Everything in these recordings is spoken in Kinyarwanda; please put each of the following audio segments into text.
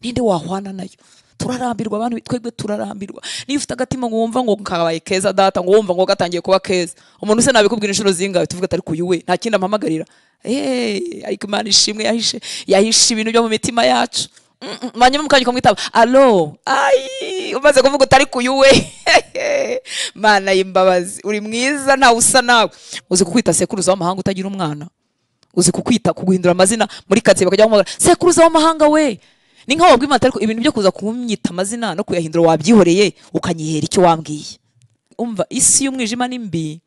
Ninde wahwana nayo? Turarambirwa abantu, twebwe turarambirwa. Niba ufite agatima ngo wumva ngo kabaye keza data, ngo wumva ngo gatangiye kuba keza, umuntu se nabikubwira inshuro zingahe? Tuvuga atari kuyu we, nta kindi ampamagarira. Ariko Imana ishimwe yahishe ibintu byo mu mitima yacu. Manyuma mukanya ukamwitaba, alo, ai, umaze kuvuga utari kuyu we. Mana y'imbabazi, uri mwiza ntawe usa nawe. Uzi kukwita sekuruza w'amahanga utagira umwana? Uzi kukwita kuguhindura amazina muri karitsiye bakajya bamuhamagara sekuruza w'amahanga we? Ni nkaho wabwira Imana ariko ibintu byo kuza kumyita amazina no kuyahindura wabyihoreye ukanyihera icyo wambwiye. Umva, isi y'umwijima ni mbi,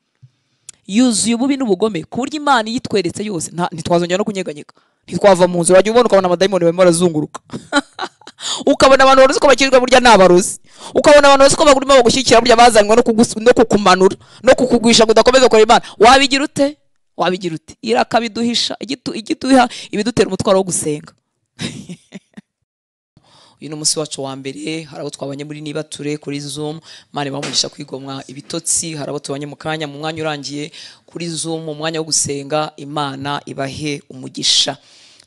yuzuye ububi n'ubugome, ku buryo Imana yitweretse yose ntitwazongera no kunyeganyega, ntitwava mu nzu. Wajya ubona ukabona amadayimoni barimo barazunguruka, ukabona abantu baruzi ko bakijwe burya ni abarozi, ukabona abantu bazi ko bagurimo bagushyigikira burya bazanywe no kukumanura no kukugwisha ngo udakomeza gukora Imana. Wabigira ute? Wabigira ute? Irakabiduhisha, igituha ibidutera umutwaro wo gusenga. Uyu ni umunsi wacu wa mbere. Hari abo twabanye muri Nibature kuri Zoom, Imana ibamugisha kwigomwa ibitotsi. Hari abo tubanye mu kanya mu mwanya urangiye kuri Zoom mu mwanya wo gusenga, Imana ibahe umugisha.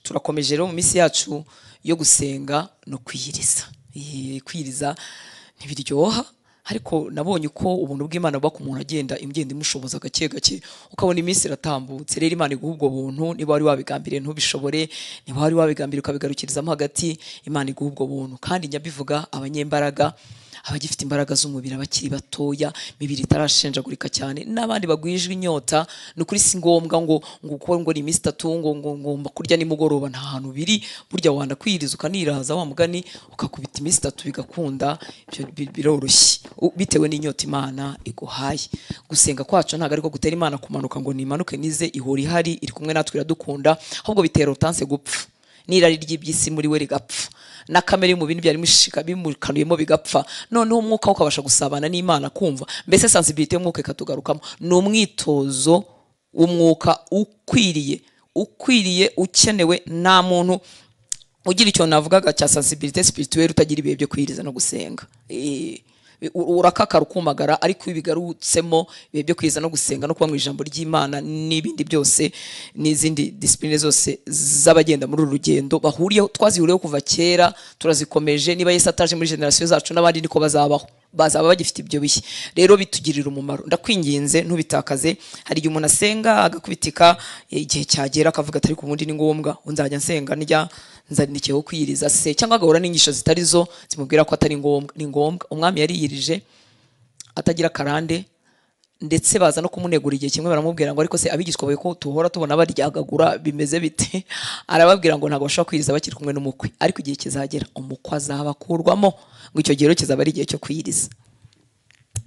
Turakomeje rero mu minsi yacu yo gusenga no kwiyiriza. Kwiyiriza ntibiryoha, ariko nabonye uko ubuntu bw'Imana buba ku muntu agenda imgenda imushoboza gake gake, ukabona iminsi iratambutse. Rero Imana iguha ubwo buntu, niba wari wabigambiriye ntubishobore, niba wari wabigambiriye ukabigarukirizamo hagati, Imana iguha ubwo buntu. Kandi njya mbivuga, abanyembaraga, abagifite imbaraga z'umubiri, abakiri batoya, imibiri itarashenjagurika cyane, n'abandi bagwijwe inyota, ni ukuri si ngombwa ngo ngo ngo ni iminsi itatu ngo ngo ngomba kurya nimugoroba. Nta hantu biri, burya wanda kwiyiriza ukaniraza wa mugani ukakubita iminsi itatu bigakunda, ibyo biroroshye bitewe n'inyota Imana iguhaye. Gusenga kwacu ntabwo ariko gutera Imana kumanuka ngo nimanuke nize, ihora ihari, iri kumwe natwe, iradukunda, ahubwo bitera utanse gupfa n'irari ry'iby'isi muri we rigapfa, na kamere y'umubiri byari mushika bimukanuyemo bigapfa, noneho umwuka ukabasha gusabana n'Imana, kumva mbese sensibilité y'umwuka ikatugarukamo. Ni umwitozo w'umwuka ukwiriye, ukwiriye, ukenewe. Nta muntu ugira icyo navugaga cya sensibilité spirituelle utagira ibihe byo kwiriza no gusenga. Urakakara ukumagara, ariko iyo bigarutsemo ibihe byo kwiza no gusenga no kuba mu ijambo ry'Imana n'ibindi byose n'izindi discipline zose z'abagenda muri uru rugendo bahuriyeho, twazihuriyeho kuva kera, turazikomeje. Niba Yesu ataje muri generation zacu n'abandi niko bazabaho, bazaba bagifite ibyo bihe. Rero bitugirira umumaro, ndakwinginze ntubitakaze. Hari igihe umuntu asenga agakubitika, igihe cyagera akavuga atari ku bundi ni ngombwa nzajya nsenga ndya nzanikeho kwiyiriza se, cyangwa agahura n'inyigisho zitari zo zimubwira ko atari ngombwa. Ni ngombwa. Umwami yariyirije atagira karande, ndetse baza no kumunegura igihe kimwe baramubwira ngo ariko se abigishwa bawe ko tuhora tubona baryagagura bimeze bite? Arababwira ngo ntabwo bashobora kwiyiriza bakiri kumwe n'umukwe, ariko igihe kizagera umukwe azabakurwamo, ngo icyo gihe rero kizaba ari igihe cyo kwiyiriza.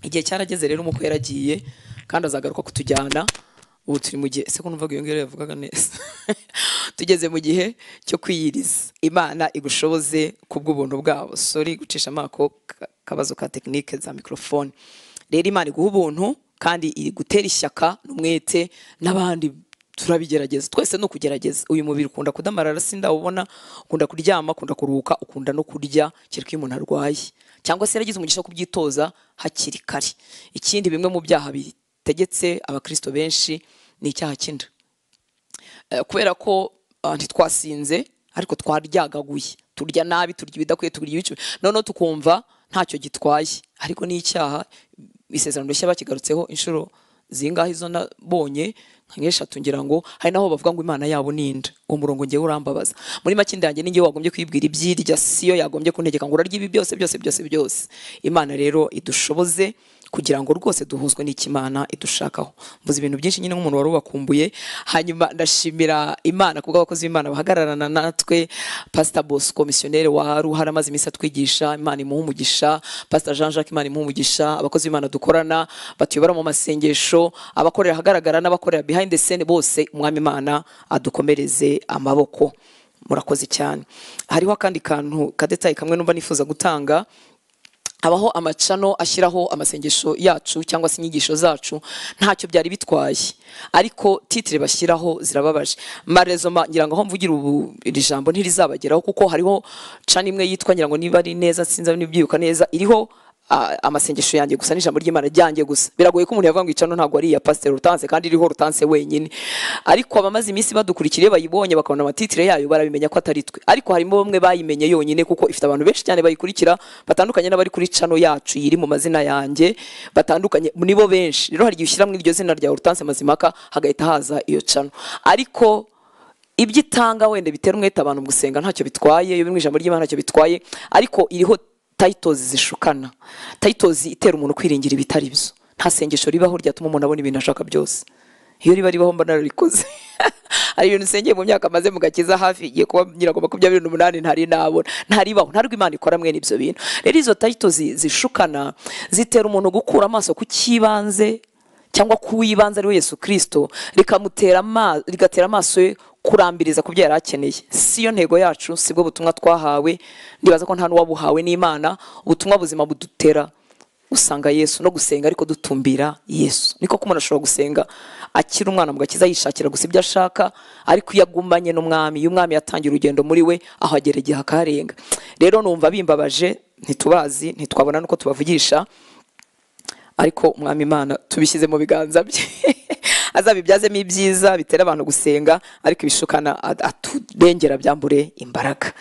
Igihe cyarageze rero, umukwe yaragiye kandi azagaruka kutujyana. Ubu turi mu gihe, ese ko numvaga iyo ngiyo yavugaga neza, tugeze mu gihe cyo kwiyiriza. Imana igushoboze kubw'ubuntu bwabo. Sorry gucisha amako kabazo ka technique za microphone. Rero Imana iguha ubuntu kandi igutera ishyaka n'umwete, n'abandi turabigerageza twese no kugerageza. Uyu mubiri ukunda kudamarara, sindawubona, ukunda kuryama, ukunda kuruhuka, ukunda no kurya, kereka iyo umuntu arwaye cyangwa se yaragize umugisha wo kubyitoza hakiri kare. Ikindi, bimwe mu byaha bitegetse abakristo benshi ni icyaha cy'inda. Kubera ko ntitwasinze ariko twaryagaguye, turya nabi, turya ibidakwiye, turya ibicu, noneho tukumva ntacyo gitwaye, ariko ni icyaha. Isezerano rishya bakigarutseho inshuro zingahe izo nabonye nk'eshatu ngira ngo. Hari naho bavuga ngo Imana yabo ni inda. Uwo murongo ngewe urambabaza. Muri make inda yanjye ninjye wagombye kwibwira ibyirya, siyo yagombye kuntegeka ngo urarya ibi byose byose byose byose. Imana rero idushoboze kugira ngo rwose duhuzwe n'ikimana idushakaho. Mvuze ibintu byinshi nyine nk'umuntu wari ubakumbuye. Hanyuma ndashimira Imana kubwo abakozi b'Imana bahagararana natwe, Pastor Bosco missionnaire wa Ruhara amaze iminsi atwigisha, Imana imuhe umugisha, Pastor Jean Jacques Imana imuhe umugisha, abakozi b'Imana dukorana batuyobora mu masengesho, abakorera ahagaragara n'abakorera behind the scene bose, Umwami Imana adukomereze amaboko. Murakoze cyane. Hariho akandi kantu kadetaye kamwe numva nifuza gutanga. Habaho amacano ashyiraho amasengesho yacu cyangwa se inyigisho zacu, ntacyo byari bitwaye, ariko titre bashyiraho zirababaje. Marezoma ngira ngo aho mvugira ubu iri jambo ntirizabageraho, kuko hariho channel imwe yitwa, ngira ngo niba ari neza sinzi nibyibuka neza, iriho Amasengesho yanjye gusa n'ijambo ry'Imana ryanjye gusa. Biragoye ko umuntu yavuga ngo icano ntabwo ari iya Pastor Hortense kandi iriho Hortense wenyine, ariko abamaze iminsi badukurikiriye bayibonye bakabona amatitire yayo barabimenya ko atari twe. Ariko harimo bamwe bayimenye yonyine kuko ifite abantu benshi cyane bayikurikira batandukanye n'abari kuri channel yacu iri mu mazina yanjye batandukanye, nibo benshi. Rero hari igihe ushyira mu iryo zina rya Hortense Mazimpaka hagahita haza iyo channel, ariko ibyo itanga wenda bitera umwete abantu mu gusenga ntacyo bitwaye, iyo biri mu ijambo ry'Imana ntacyo bitwaye, ariko iriho titles zishukana, titles itera umuntu kwiringira ibitari byo. Nta sengesho ribaho ryatuma umuntu abona ibintu ashaka byose. Iyo riba ribaho mba nararikoze. Hari ibintu nsengeye mu myaka maze mu gakiza hafi igiye kuba nyirango 28 ntari nabona, ntaribaho, ntarwo Imana ikora mwene ibyo bintu. Rero izo titles zishukana zitera umuntu gukura amaso ku cyibanze cyangwa ku wibanze ari we Yesu Kristo, rigatera amaso ye kurambiriza ku byo yari akeneye. Si yo ntego yacu, si bwo butumwa twahawe. Ndibaza ko nta n'uwabuhawe n'Imana. Ubutumwa buzima budutera usanga Yesu no gusenga, ariko dutumbira Yesu. Niko ko umuntu ashobora gusenga akiri umwana mu gakiza yishakira gusa ibyo ashaka, ariko iyo agumanye n'Umwami, iyo Umwami yatangiye urugendo muri we, aho agera igihe akarenga. Rero numva bimbabaje, ntitubazi, ntitwabona nuko tubavugisha, ariko Umwami Imana tubishyize mu biganza bye, azabibyazemo ibyiza bitera abantu gusenga, ariko ibishukana aturengera byambure imbaraga.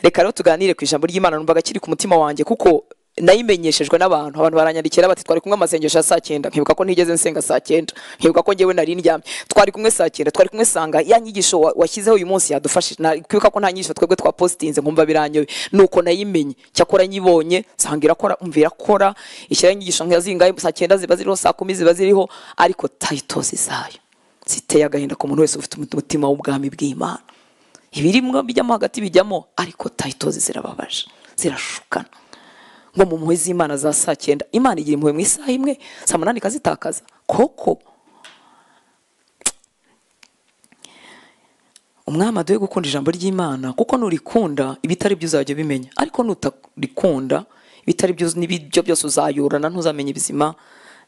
Reka rero tuganire ku ijambo ry'Imana. Numvaga kiri ku mutima wanjye kuko nayimenyeshejwe n'abantu. Abantu baranyandikira bati twari kumwe amasengesho ya saa 9, nkibuka ko ntigeze nsenga saa 9, nkibuka ko njyewe nari ndyamye. Twari kumwe saa 9, twari kumwe sanga ya nyigisho washyizeho uyu munsi yadufashije. Kwibuka ko nta nyigisho twebwe twapostinze, nkumva biranyoye. Nuko nayimenye, cyakora nyibonye sanga irakora, umva irakora, ishyira inyigisho nka zingahe, saa 9 ziba ziriho, saa 10 ziba ziriho, ariko titles zayo ziteye agahinda ku muntu wese ufite umutima w'ubwami bw'Imana. Ibirimwo bijyamo hagati bijyamo, ariko titles zirababaje, zirashukana. Ngo mu mpuhwe z'Imana za saa 9, Imana igira impuhwe mu isaha imwe, saa 8 ikazitakaza koko. Umwami aduhe gukunda ijambo ry'Imana, kuko nurikunda ibitari byo uzajya bimenya, ariko nutarikunda ibitari byo n'ibyo byose uzayorana, ntuzamenye ibizima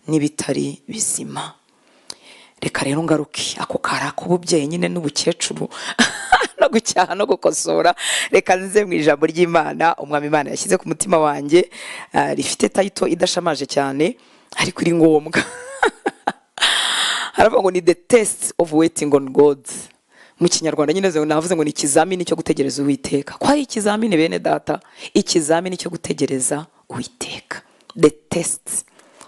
n'ibitari bizima. Reka rero ngaruke ako kara k'ububyeyi nyine n'ubukecuru no gucyaha no gukosora. Reka nze mu ijambo ry'Imana Umwami Imana yashyize ku mutima wanjye, rifite title idashamaje cyane ariko iri ngombwa. Haravuga ngo ni the test of waiting on God. Mu Kinyarwanda nyine navuze ngo ni ikizamini cyo gutegereza Uwiteka. Ko ari ikizamini bene data, ikizamini cyo gutegereza Uwiteka. The test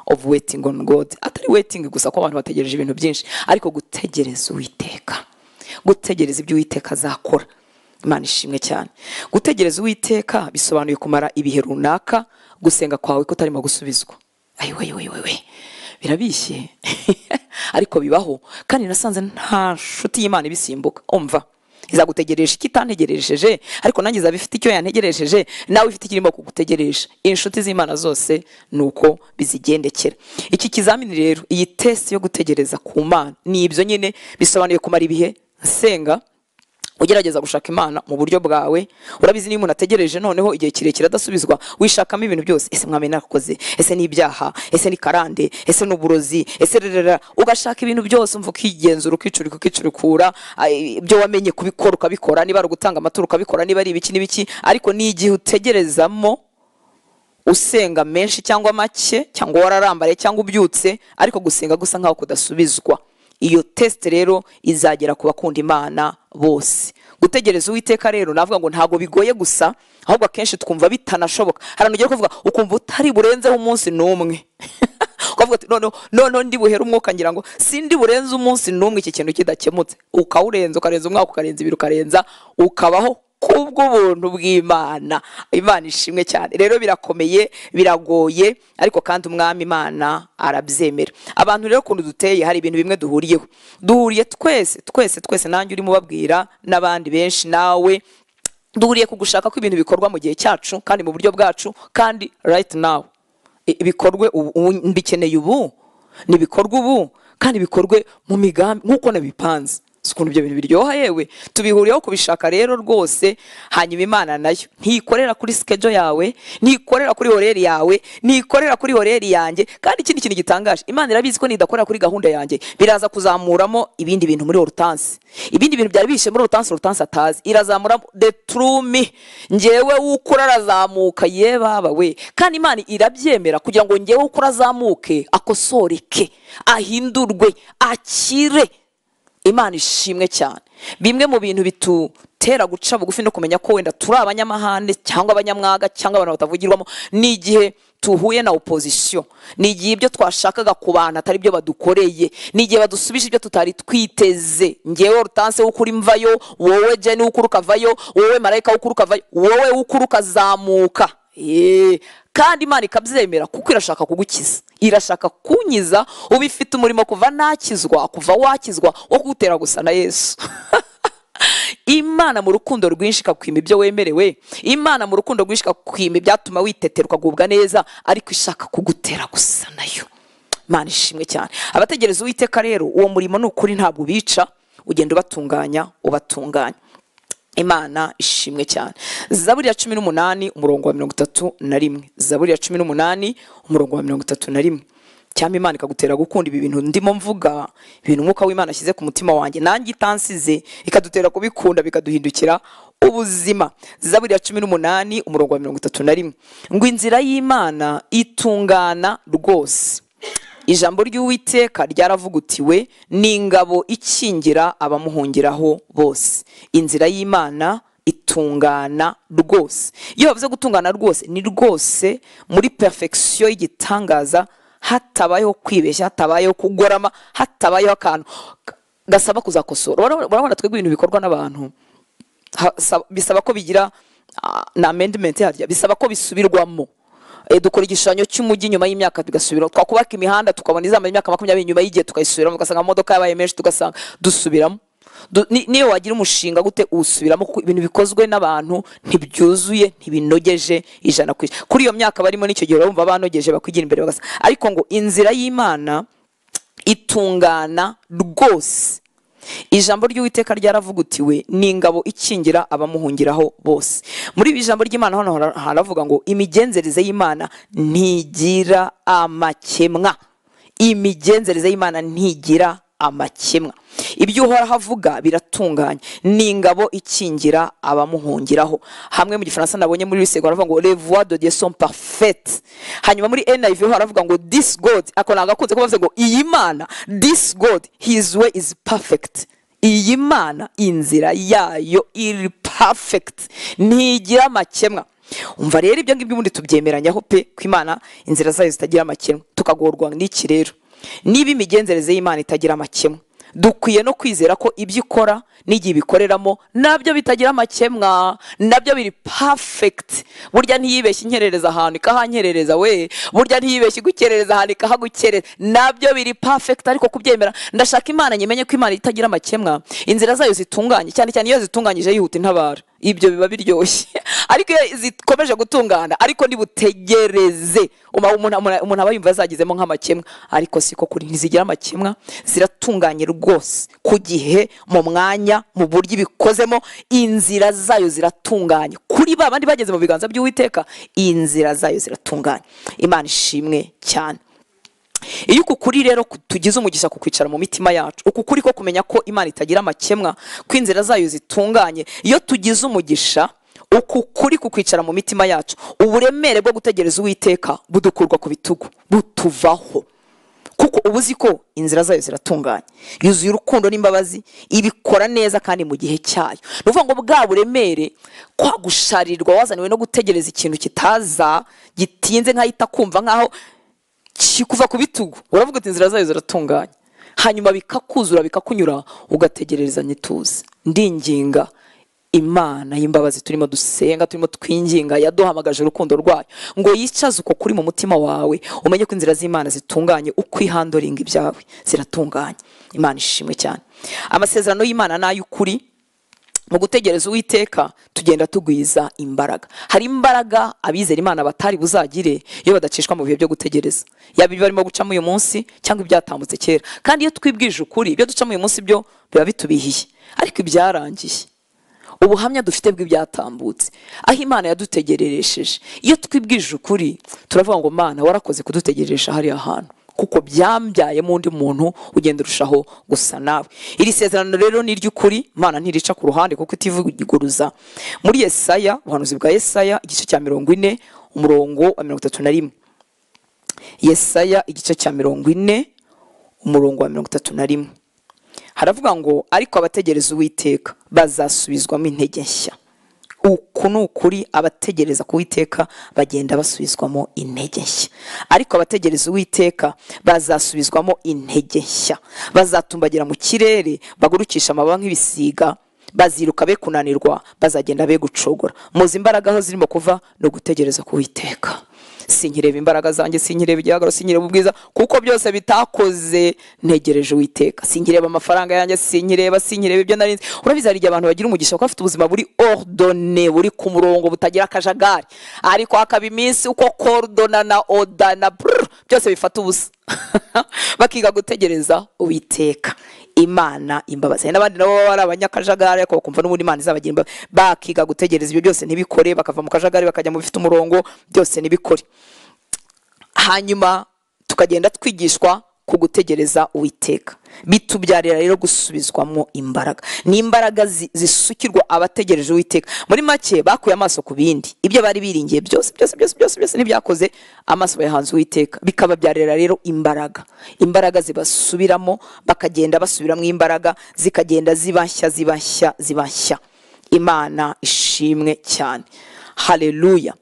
of waiting on God. Atari waiting gusa ko abantu bategereje ibintu byinshi, ariko gutegereza Uwiteka, gutegereza ibyo Uwiteka azakora. Imana ishimwe cyane. Gutegereza Uwiteka bisobanuye kumara ibihe runaka gusenga kwawe kutarimo gusubizwa. Ayiwe we we we, birabishye ariko bibaho. Kandi nasanze nta nshuti y'Imana ibisimbuka. Umva, izagutegereje ikitantegerejeje, ariko nanjye izaba ifite icyo yantegerejeje, nawe ifite ikirimo kugutegereje. Inshuti z'Imana zose nuko bizigendekera. Iki kizamini rero, iyi test yo gutegereza ku Mana, ni ibyo nyine bisobanuye kumara ibihe nsenga, ugerageza gushaka Imana mu buryo bwawe. Urabizi niba umuntu ategereje noneho igihe kirekire adasubizwa, wishakamo ibintu byose. Ese mwami narakoze, ese ni ibyaha, ese ni karande, ese ni uburozi, ese rerera, ugashaka ibintu byose, umva ukigenzura, ukicurika, ukicurikura, ibyo wamenye kubikora ukabikora, niba ari ugutanga amaturo ukabikora, niba ari ibiki n'ibiki. Ariko ni igihe utegerezamo usenga menshi cyangwa make, cyangwa wararambare cyangwa ubyutse, ariko gusenga gusa nkaho kudasubizwa. Iyo test rero izagera ku bakunda Imana bose. Gutegereza Uwiteka rero navuga ngo ntago bigoye gusa, ahubwo akenshi twumva bitanashoboka. Hari ugiye kuvuga ukumva utari burenzeho umunsi n'umwe, ukavuga ati none none ndi buhere umwuka, ngira ngo sindi burenze umunsi n'umwe iki kintu kidakemutse. Ukawurenza, ukarenza umwaka, ukarenza ibiri, ukarenza, ukabaho kubw'ubuntu bw'Imana. Imana ishimwe cyane. Rero birakomeye, biragoye, ariko kandi Umwami Imana arabyemera. Abantu rero kuntu duteye, hari ibintu bimwe duhuriyeho, duhuriye twese twese twese, nanjye urimo ubabwira n'abandi benshi, nawe duhuriye ku gushaka ko ibintu bikorwa mu gihe cyacu kandi mu buryo bwacu kandi right now. Bikorwe ubu, mbikeneye ubu, nibikorwe ubu kandi bikorwe mu migambi nkuko nabipanze. Ukuntu ibyo bintu biryoha, yewe tubihuriyeho kubishaka rero rwose. Hanyuma Imana nayo ntikorera kuri schedule yawe, ntikorera kuri horaire yawe, ntikorera kuri horaire yanjye. Kandi ikindi kintu gitangaje, Imana irabizi ko nidakorera kuri gahunda yanjye biraza kuzamuramo ibindi bintu muri Hortense, ibindi bintu byari bihishe muri Hortense, Hortense atazi, irazamura the true me, njyewe w'ukuri arazamuka. Ye baba we! Kandi Imana irabyemera kugira ngo njyewe w'ukuri azamuke, akosoreke, ahindurwe, akire. Imana ishimwe cyane. Bimwe mu bintu bitutera guca bugufi no kumenya ko wenda turi abanyamahane cyangwa abanyamwaga cyangwa abantu batavugirwamo, ni igihe tuhuye na opposition, ni igihe ibyo twashakaga ku bantu atari byo badukoreye, ni igihe badusubije ibyo tutari twiteze. Ngewe Hortense w'ukuri mvayo, wowe Jenny w'ukuri ukavayo, wowe Marayika w'ukuri ukavayo, wowe w'ukuri ukazamuka. Kandi Imana ikabyemera kuko irashaka kugukiza, irashaka kunyiza. Uba ifite umurimo kuva nakizwa, kuva wakizwa, wo kugutera gusa na Yesu. Imana mu rukundo rwinshi ikakwima ibyo wemerewe, Imana mu rukundo rwinshi ikakwima ibyatuma witetera ukagubwa neza, ariko ishaka kugutera gusa nayo. Imana ishimwe cyane. Abategereza Uwiteka rero, uwo murimo ni ukuri ntabwo ubica, ugenda ubatunganya, ubatunganya. Imana ishimwe cyane. Zaburi ya 18 umurongo wa 31. Zaburi ya 18 umurongo wa 31. Cyangwa Imana ikagutera gukunda ibi bintu ndimo mvuga, ibintu Umwuka w'Imana ashyize ku mutima wanjye, nanjye itansize, ikadutera kubikunda, bikaduhindukira ubuzima. Zaburi ya 18 umurongo wa 31, ngo inzira y'Imana itungana rwose, ijambo ry'Uwiteka ryaravugutiwe, ni ingabo ikingira abamuhungiraho bose. Inzira y'Imana itungana rwose. Iyo bavuze gutungana rwose, ni rwose muri perfection y'igitangaza, hatabayeho kwibeshya, hatabayeho kugorama, hatabayeho akantu gasaba kuzakosora. Urabona twebwe ibintu bikorwa n'abantu bisaba ko bigira na amendment harya, bisaba ko bisubirwamo. Dukora igishushanyo cy'umujyi nyuma y'imyaka tugasubira, twakubaka imihanda tukabona izamara imyaka 20, nyuma y'igihe tukayisubiramo, ugasanga amamodoka yabaye menshi, tugasanga dusubiramo. Niyo wagira umushinga gute usubiramo, kuko ibintu bikozwe n'abantu ntibyuzuye, ntibinogeje 100%. Kuri iyo myaka barimo n'icyo gihe urumva banogeje, bakwigira imbere bagasa. Ariko ngo inzira y'Imana itungana rwose, ijambo ry'Uwiteka ryaravugutiwe, ni ingabo ikingira abamuhungiraho bose. Muri ibi ijambo ry'Imana hano haravuga ngo imigenzereze y'Imana ntigira amakemwa. Imigenzereze y'Imana ntigira amakemwa. Ibyo Uhoraho avuga biratunganye, ni ingabo ikingira abamuhungiraho. Hamwe mu Gifaransa nabonye muri Louis baravuga ngo les voies de Dieu sont parfaites. Hanyuma muri NIV ho haravuga ngo this God, ako nagakunze kuba bavuze ngo iyi Mana, this God, his way is perfect. Iyi Mana inzira yayo iri perfect, ntigira amakemwa. Umva rero ibyo ngibyo ubundi tubyemeranyaho pe, ko Imana inzira zayo zitagira amakemwa. Tukagorwa n'iki rero? Niba imigenzereze y'Imana itagira amakemwa, dukwiye no kwizera ko ibyo ikora n'igihe ibikoreramo nabyo bitagira amakemwa, nabyo biri perfect. Burya ntiyibeshye inkerereza ahantu ikahankerereza we, burya ntiyibeshye igukerereza ahantu ikahagukereza, nabyo biri perfect. Ariko kubyemera, ndashaka Imana nyimenye ko Imana itagira amakemwa, inzira zayo zitunganye, cyane cyane iyo zitunganyije yihuta intabara, ibyo biba biryoshye. Ariko iyo zikomeje gutungana, ariko nibutegereze, umuntu aba yumva yazagizemo nk'amakemwa, ariko siko kuri, ntizigira amakemwa, ziratunganye rwose ku gihe, mu mwanya, mu buryo ibikozemo, inzira zayo ziratunganye. Kuri ba bandi bageze mu biganza by'Uwiteka, inzira zayo ziratunganye. Imana ishimwe cyane. Iyo uku kuri rero tugize umugisha ku kwicara mu mitima yacu, uku kuri ko kumenya ko Imana itagira amakemwa, ko inzira zayo zitunganye, iyo tugize umugisha uku kuri ku kwicara mu mitima yacu, uburemere bwo gutegereza Uwiteka budukurwa ku bitugu, butuvaho. Kuko uba uzi ko inzira zayo ziratunganye, yuzuye urukundo n'imbabazi, ibikora neza kandi mu gihe cyayo. Ni ukuvuga ngo bwa buremere, kwa gusharirwa wazaniwe no gutegereza ikintu kitaza, gitinze nk'ahita kumva nkaho kikuva ku bitugu, uravuga uti inzira zayo ziratunganye, hanyuma bikakuzura bikakunyura, ugategererezanya ituze. Ndinginga Imana y'imbabazi turimo dusenga, turimo twinginga, yaduhamagaje urukundo rwayo ngo yicaze uko kuri mu mutima wawe, umenye ko inzira z'Imana zitunganye, ukwihandoringa ibyawe ziratunganye. Imana ishimwe cyane. Amasezerano y'Imana n'ay'ukuri, Mu gutegereza Uwiteka tugenda tugwiza imbaraga. Hari imbaraga abizera Imana batari buzagire iyo badacishwa mu bihe byo gutegereza, yaba ibyo barimo gucamo uyu munsi cyangwa ibyatambutse kera. Kandi iyo twibwije ukuri, ibyo ducamo uyu munsi byo biba bitubihiye, ariko ibyarangiye, ubuhamya dufite bw'ibyatambutse, aho Imana yadutegereresheje, iyo twibwije ukuri turavuga ngo Mana warakoze kudutegereresha hariya hantu, kuko byambyayemo undi muntu ugenda urushaho gusa nawe. Iri sezerano rero ni iry'ukuri, Imana ntirica ku ruhande kuko itivuguruza. Muri Yesaya, ubuhanuzi bwa Yesaya igice cya 40 umurongo wa 31. Yesaya igice cya 40 umurongo wa 31 haravuga ngo ariko abategereza Uwiteka bazasubizwamo intege nshya. Uku ni ukuri, abategereza ku Uwiteka bagenda basubizwamo intege nshya. Ariko abategereza Uwiteka bazasubizwamo intege nshya, bazatumbagira mu kirere, bagurukisha amababa nk'ibisiga, baziruka be kunanirwa, bazagenda be gucogora. Muzi imbaraga aho zirimo kuva no gutegereza ku Uwiteka. Sinkireba imbaraga zanjye, sinkireba igihagararo, sinkireba ubwiza, kuko byose bitakoze ntegereje Uwiteka. Sinkireba amafaranga yanjye, sinkireba ibyo narinzi. Urabizi hari igihe abantu bagira umugisha kuko bafite ubuzima buri ordonné, buri ku murongo, butagira akajagari, ariko hakaba iminsi uko cordona na oda na brr, byose bifata ubusa. Bakiga gutegereza Uwiteka. Imana imbabazi. N'abandi nabo baba ari abanyakajagari ariko bakumva n'ubundi Imana izabagira imbabazi, bakiga gutegereza ibyo byose ntibikore, bakava mu kajagari bakajya mu bifite umurongo, byose ntibikore. Hanyuma tukagenda twigishwa ku gutegereza Uwiteka, bitubyarira rero gusubizwamo imbaraga. Ni imbaraga zisukirwa abategereje Uwiteka. Muri make bakuye amaso ku bindi, ibyo bari biringiye byose byose byose byose byose ntibyakoze, amaso bayahanze Uwiteka, bikababyarira rero imbaraga. Imbaraga zibasubiramo, bakagenda basubiramo imbaraga, zikagenda zibashya zibashya zibashya. Imana ishimwe cyane, haleluya.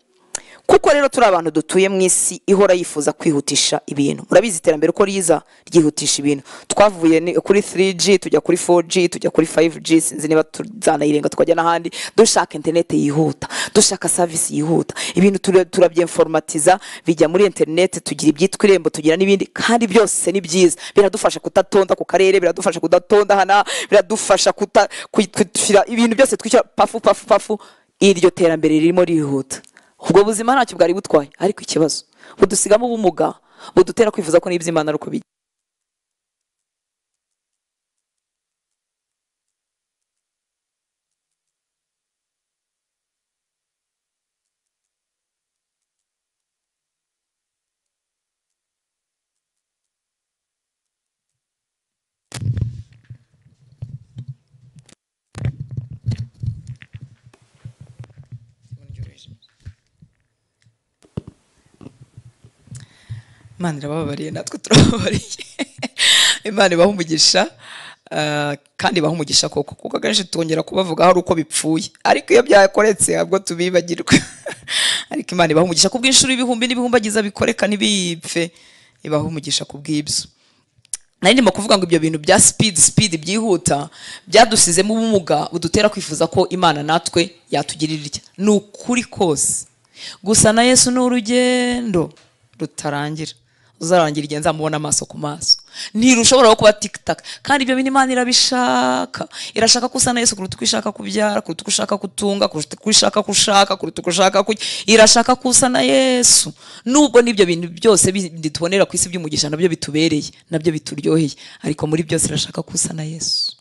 Kuko rero turi abantu dutuye mu isi ihora yifuza kwihutisha ibintu. Murabizi iterambere uko riza ryihutisha ibintu. Twavuye kuri 3G tujya kuri 4G tujya kuri 5G, sinzi niba tuzanayirenga tukajya n'ahandi. Dushaka internet yihuta, dushaka service yihuta, ibintu turabyinformatiza bijya muri internet, tugira ibyitwa irembo, tugira n'ibindi, kandi byose ni byiza. Biradufasha kutatonda ku karere, biradufasha kudatonda hana, biradufasha kutwishyura ibintu byose, twishyura pafu pafu pafu. Iryo terambere ririmo rihuta. Ubwo buzima ntacyo bwari butwaye, ariko ikibazo budusigamo ubumuga budutera kwifuza ko n'ibyo Imana ari uko bijya. Imana irababariye, natwe turababariye. Imana ibaha umugisha, kandi ibaha umugisha koko, kuko akenshi twongera kubavuga hari uko bipfuye, ariko iyo byakoretse ntabwo tubibagirwa. Ariko Imana ibaha umugisha kubw'inshuro ibihumbi n'ibihumbagiza bikoreka ntibipfe, ibaha umugisha kubw'ibyo. Nari ndimo kuvuga ngo ibyo bintu bya speed byihuta byadusizemo ubumuga budutera kwifuza ko Imana natwe yatugirira itya. Ni ukuri kose, gusa na Yesu ni urugendo rutarangira, uzarangira igihe nzamubona amaso ku maso. Ntirushobora kuba tik tak, kandi ibyo bintu Imana irabishaka. Irashaka ko usa na Yesu kuruta uko ishaka kubyara, kuruta uko ushaka kutunga, kuruta uko ishaka kushaka, kuruta uko ushaka kurya. Irashaka ko usa na Yesu. Nubwo n'ibyo bintu byose bidutubonera ku isi by'umugisha nabyo bitubereye, nabyo bituryoheye, ariko muri byose irashaka ko usa na Yesu.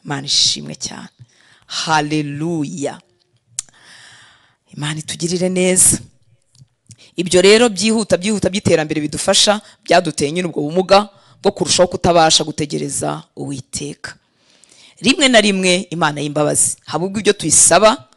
Imana ishimwe cyane, haleluya. Imana itugirire neza. Ibyo rero byihuta byihuta by'iterambere bidufasha byaduteye nyine ubwo bumuga bwo kurushaho kutabasha gutegereza Uwiteka. Rimwe na rimwe Imana y'imbabazi habubwo ibyo tuyisaba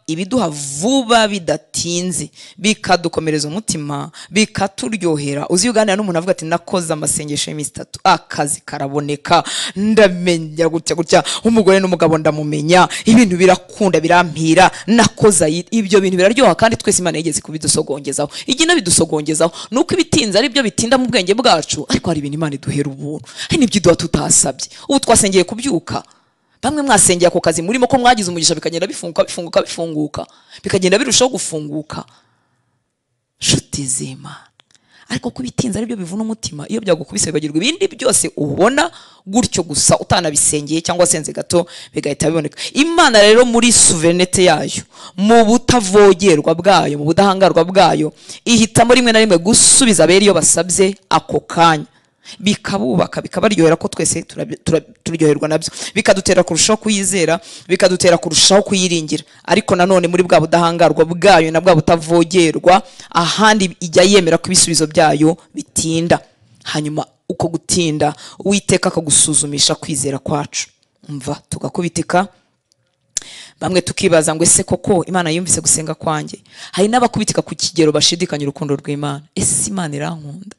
ibiduha vuba bidatinze, bikadukomereza umutima, bikaturyohera. Uzi uganira n'umuntu avuga ati nakoze amasengesho y'iminsi 3, akazi karaboneka, ndamenya gutya gutya, umugore n'umugabo ndamumenya, ibintu birakunda birampira, nakoze ibyo bintu biraryoha. Kandi twese Imana yigeze kubidusogongezaho, igi nabidusogongezaho nuko ibitinze ari byo bitinda mu bwenge bwacu, ariko hari ibintu Imana iduhera ubuntu, hari n'ibyo iduha tutasabye. Ubu twasengeye kubyuka, bamwe mwasengeye ako kazi murimo ko mwagize umugisha bikagenda bifunguka bifunguka bifunguka, bikagenda birushaho gufunguka. Nshuti z'Imana, Ariko kubitinza aribyo bivuna umutima. Iyo byagukubise bibagirwa ibindi byose ubona gutyo gusa utanabisengeye cyangwa senze gato bigahita biboneka. Imana rero muri souveraineté yayo, mu butavogerwa bwayo, mu budahangarwa bwayo, ihitamo rimwe na rimwe gusubiza abera iyo basabye ako kanya, bikabubaka, bikabaryohera, ko twese turyoherwa nabyo, bikadutera kurushaho kuyizera, bikadutera kurushaho kuyiringira. Ariko nanone muri bwa budahangarwa bwayo na bwa butavogerwa, ahandi ijya yemera ko ibisubizo byayo bitinda. Hanyuma uko gutinda Uwiteka akagusuzumisha kwizera kwacu, umva tugakubitika. Bamwe tukibaza ngo ese koko Imana yumvise gusenga kwanjye? Hari n'abakubitika ku kigero bashidikanya urukundo rw'Imana. Ese Imana irankunda?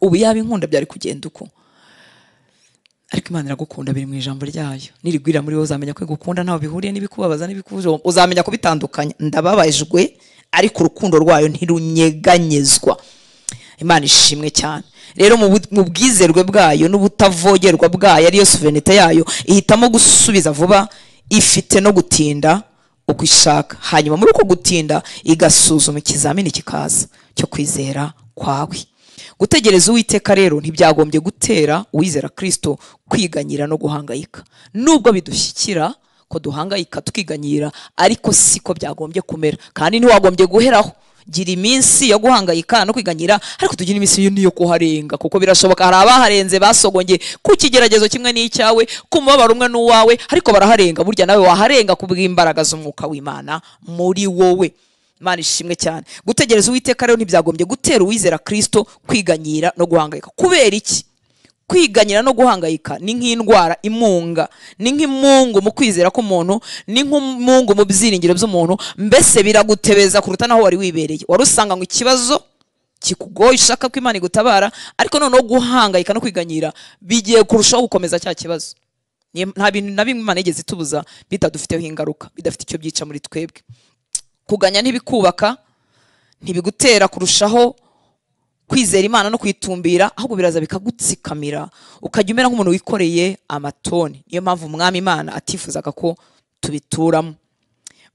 Ubu yaba inkunda byari kugenda uko? Ariko Imana iragukunda, biri mu ijambo ryayo. Nirigwira muri wowe uzamenya ko igukunda, ntaho bihuriye n'ibikubabaza n'ibikubuza, uzamenya kubitandukanya. Ndababajwe, ariko urukundo rwayo ntirunyeganyezwa. Imana ishimwe cyane. Rero mu bwizerwe bwayo n'ubutavogerwa bwayo, ariyo souveraineté yayo, ihitamo gusubiza vuba, ifite no gutinda uko ishaka. Hanyuma muri uko gutinda igasuzuma ikizamini kikaza cyo kwizera kwawe. Gutegereza Uwiteka rero ntibyagombye gutera uwizera Kristo kwiganyira no guhangayika. Nubwo bidushyikira ko duhangayika tukiganyira, ariko siko byagombye kumera, kandi ntiwagombye guheraho. Gira iminsi yo guhangayika no kwiganyira, ariko tugira iminsi yo kuharenga, kuko birashoboka hari abaharenze basogongeye ku kigeragezo kimwe n'icyawe, ku mubabaro umwe n'uwawe, ariko baraharenga. Burya nawe waharenga kubw'imbaraga z'umwuka w'Imana muri wowe. Imana ishimwe cyane. Gutegereza Uwiteka rero ntibyagombye gutera uwizera Kristo kwiganyira no guhangayika. Kubera iki? Kwiganyira no guhangayika ni nk'indwara imunga, ni nk'imungu mu kwizera k'umuntu, ni nk'umungu mu byiringiro by'umuntu, mbese biragutebeza kuruta naho wari wibereye. Wari usanga ngo ikibazo kikugoye ushaka ko Imana igutabara, ariko noneho guhangayika no kwiganyira bigiye kurushaho gukomeza cya kibazo. Nta bintu na bimwe Imana yigeze itubuza bitadufiteho ingaruka, bidafite icyo byica muri twebwe. Kuganya ntibikubaka, ntibigutera kurushaho kwizera Imana no kwitumbira, ahubwo biraza bikagutsikamira, ukajya umera nk'umuntu wikoreye amatoni. Niyo mpamvu Umwami Imana atifuzaga ko tubituramo.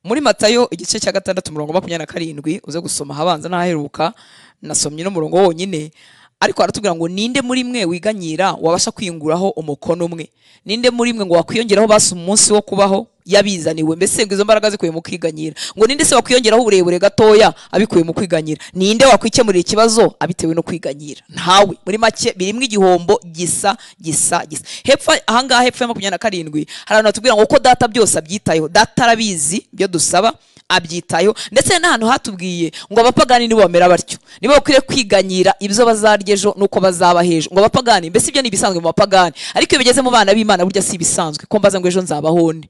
Muri Matayo igice cya 6 umurongo 27, uze gusoma habanza n'aheruka, nasomye no murongo wonyine, ariko aratubwira ngo ninde muri mwe wiganyira wabasha kwiyunguraho umukono umwe? Ninde muri mwe ngo wakwiyongeraho basi umunsi wo kubaho yabizaniwe? Mbese ngo izo mbaraga zikuye mu kwiganyira. Ngo ninde se wakwiyongeraho uburebure gatoya abikuye mu kwiganyira? Ninde wakwikemurira ikibazo abitewe no kwiganyira? Ntawe. Muri make birimwe igihombo gisa gisa gisa. Hepfo ahangaha hepfo ya 27 hari abantu batubwira ngo uko data byose abyitayeho, data arabizi byo dusaba abyitayeho. Ndetse n'ahantu hatubwiye ngo abapagani nibo bamera batyo, nibo bakwiriye kwiganyira ibyo bazarya ejo nuko bazaba hejo. Ngo abapagani, mbese ibyo ni ibisanzwe mu bapagani, ariko iyo bigeze mu bana b'Imana burya si ibisanzwe. Ko mbaza ngo ejo nzabaho nde,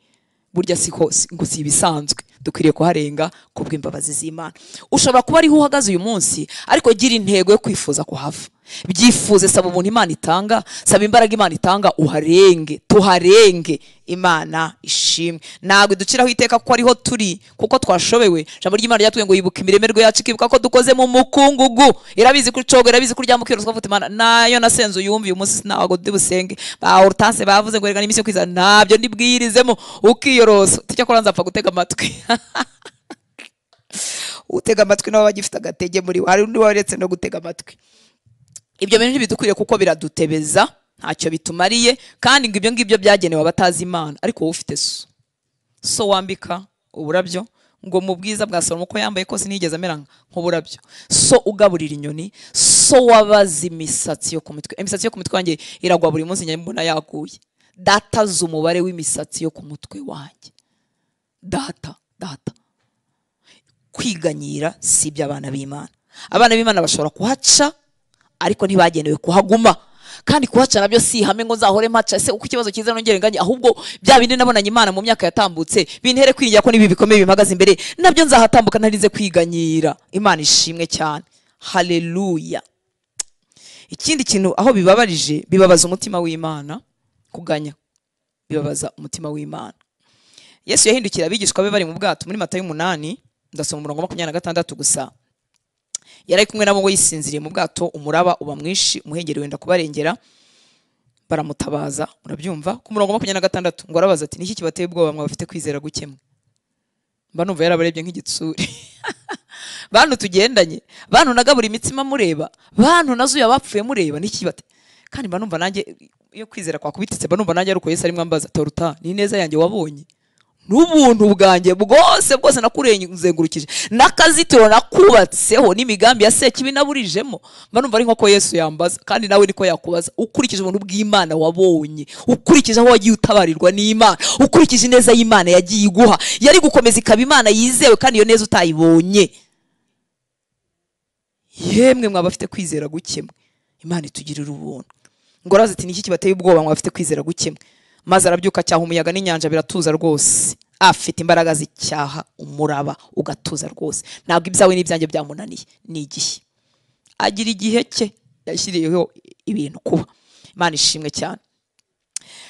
burya siko ngo si ibisanzwe. Dukwiriye kuharenga kubw'imbabazi z'Imana. Ushobora kuba ariho uhagaze uyu munsi, ariko gira intego yo kwifuza kuhava. Byifuze, saba ubuntu Imana itanga, saba imbaraga Imana itanga, uharenge, tuharenge. Imana ishimwe. Ntabwo iduciraho iteka kuko ariho turi, kuko twashobewe. Ijambo ry'Imana ryatubwiye ngo yibuka imiremerwe yacu, ikibuka ko dukoze mu mukungugu. Irabizi kucoga, irabizi kuryama ukirozwa, uvuga Imana nayo nasenze uyumve uyu munsi ntabwo ndi busenge. Ba Hortense bavuze ngo rega n'imisi yo kwizera, ntabyo ndibwirizemo, ukiyorosa. Tujya nzapfa gutega amatwi. Utega amatwi nawe bagifite agatege muri we, hari undi waretse no gutega amatwi. Ibyo bintu ntibidukwiriye kuko biradutebeza, ntacyo bitumariye, kandi ngo ibyo ngibyo byagenewe abatazi Imana. Ariko wowe ufite so, so wambika uburabyo, ngo mu bwiza bwa Salomo uko yambaye kose ntiyigeze amera nk'uburabyo. So ugaburira inyoni, so wabaza imisatsi yo ku mutwe. Imisatsi yo ku mutwe wanjye iragwa buri munsi, njya mbona yaguye. Data azi umubare w'imisatsi yo ku mutwe wanjye. Data, data. Kwiganyira si iby'abana b'Imana. Abana b'Imana bashobora kuhaca, ariko ntibagenewe kuhaguma. Kandi kuhaca nabyo si ihame ngo nzahore mpaca, ese uko ikibazo kiza nongere nganye, ahubwo bya bindi nabonanye Imana mu myaka yatambutse bintere kwiringira ko nibi bikomeye bimpagaze imbere nabyo nzahatambuka ntarinze kwiganyira. Imana ishimwe cyane. Haleluya. Ikindi kintu aho bibabarije, bibabaza umutima w'Imana. Kuganya bibabaza umutima w'Imana. Yesu yahindukira abigishwa be bari mu bwato muri Matayo 8, ndasoma umurongo 26 gusa. Yari kumwe nabo ngo yisinziriye mu bwato, umuraba uba mwinshi, umuhengeri wenda kubarengera, baramutabaza. Murabyumva ku murongo 26 ngo arabaza ati niki kibateye ubwoba mwa bafite kwizera gukemwe? Mba numva yarabarebye nk'igitsure. Bantu tugendanye, bantu nagabura imitsima mureba, bantu nazuye abapfuye mureba, niki bate? Kandi mba numva nanjye iyo kwizera kwakubititse, mba numva nanjye ari uko Yesu arimo ambaza, Toruta, ni neza yanjye wabonye, n'ubuntu bwanjye bwose bwose nakurenzengurukije, n'akazitiro nakubatseho, n'imigambi ya sekibi naburijemo. Mba numva ari nko Yesu yambaza, kandi nawe niko yakubaza, ukurikije ubuntu bw'Imana wabonye, ukurikije aho wagiye utabarirwa n'Imana, ukurikije ineza y'Imana yagiye iguha, yari gukomeza ikaba Imana yizewe, kandi iyo neza utayibonye. Yemwe mwabafite kwizera gukemwe, Imana itugirira ubuntu. Ngo ati niki kibateye ubwoba mwabafite kwizera gukemwe? Maze arabyuka cyaha umuyaga n'inyanja biratuza rwose. Afite imbaraga z'icyaha umuraba ugatuza rwose. Ntabwo ibyawe n'ibyanjye byamunaniye, ni igihe. Agira igihe cye yashyiriyeho ibintu kuba. Imana ishimwe cyane.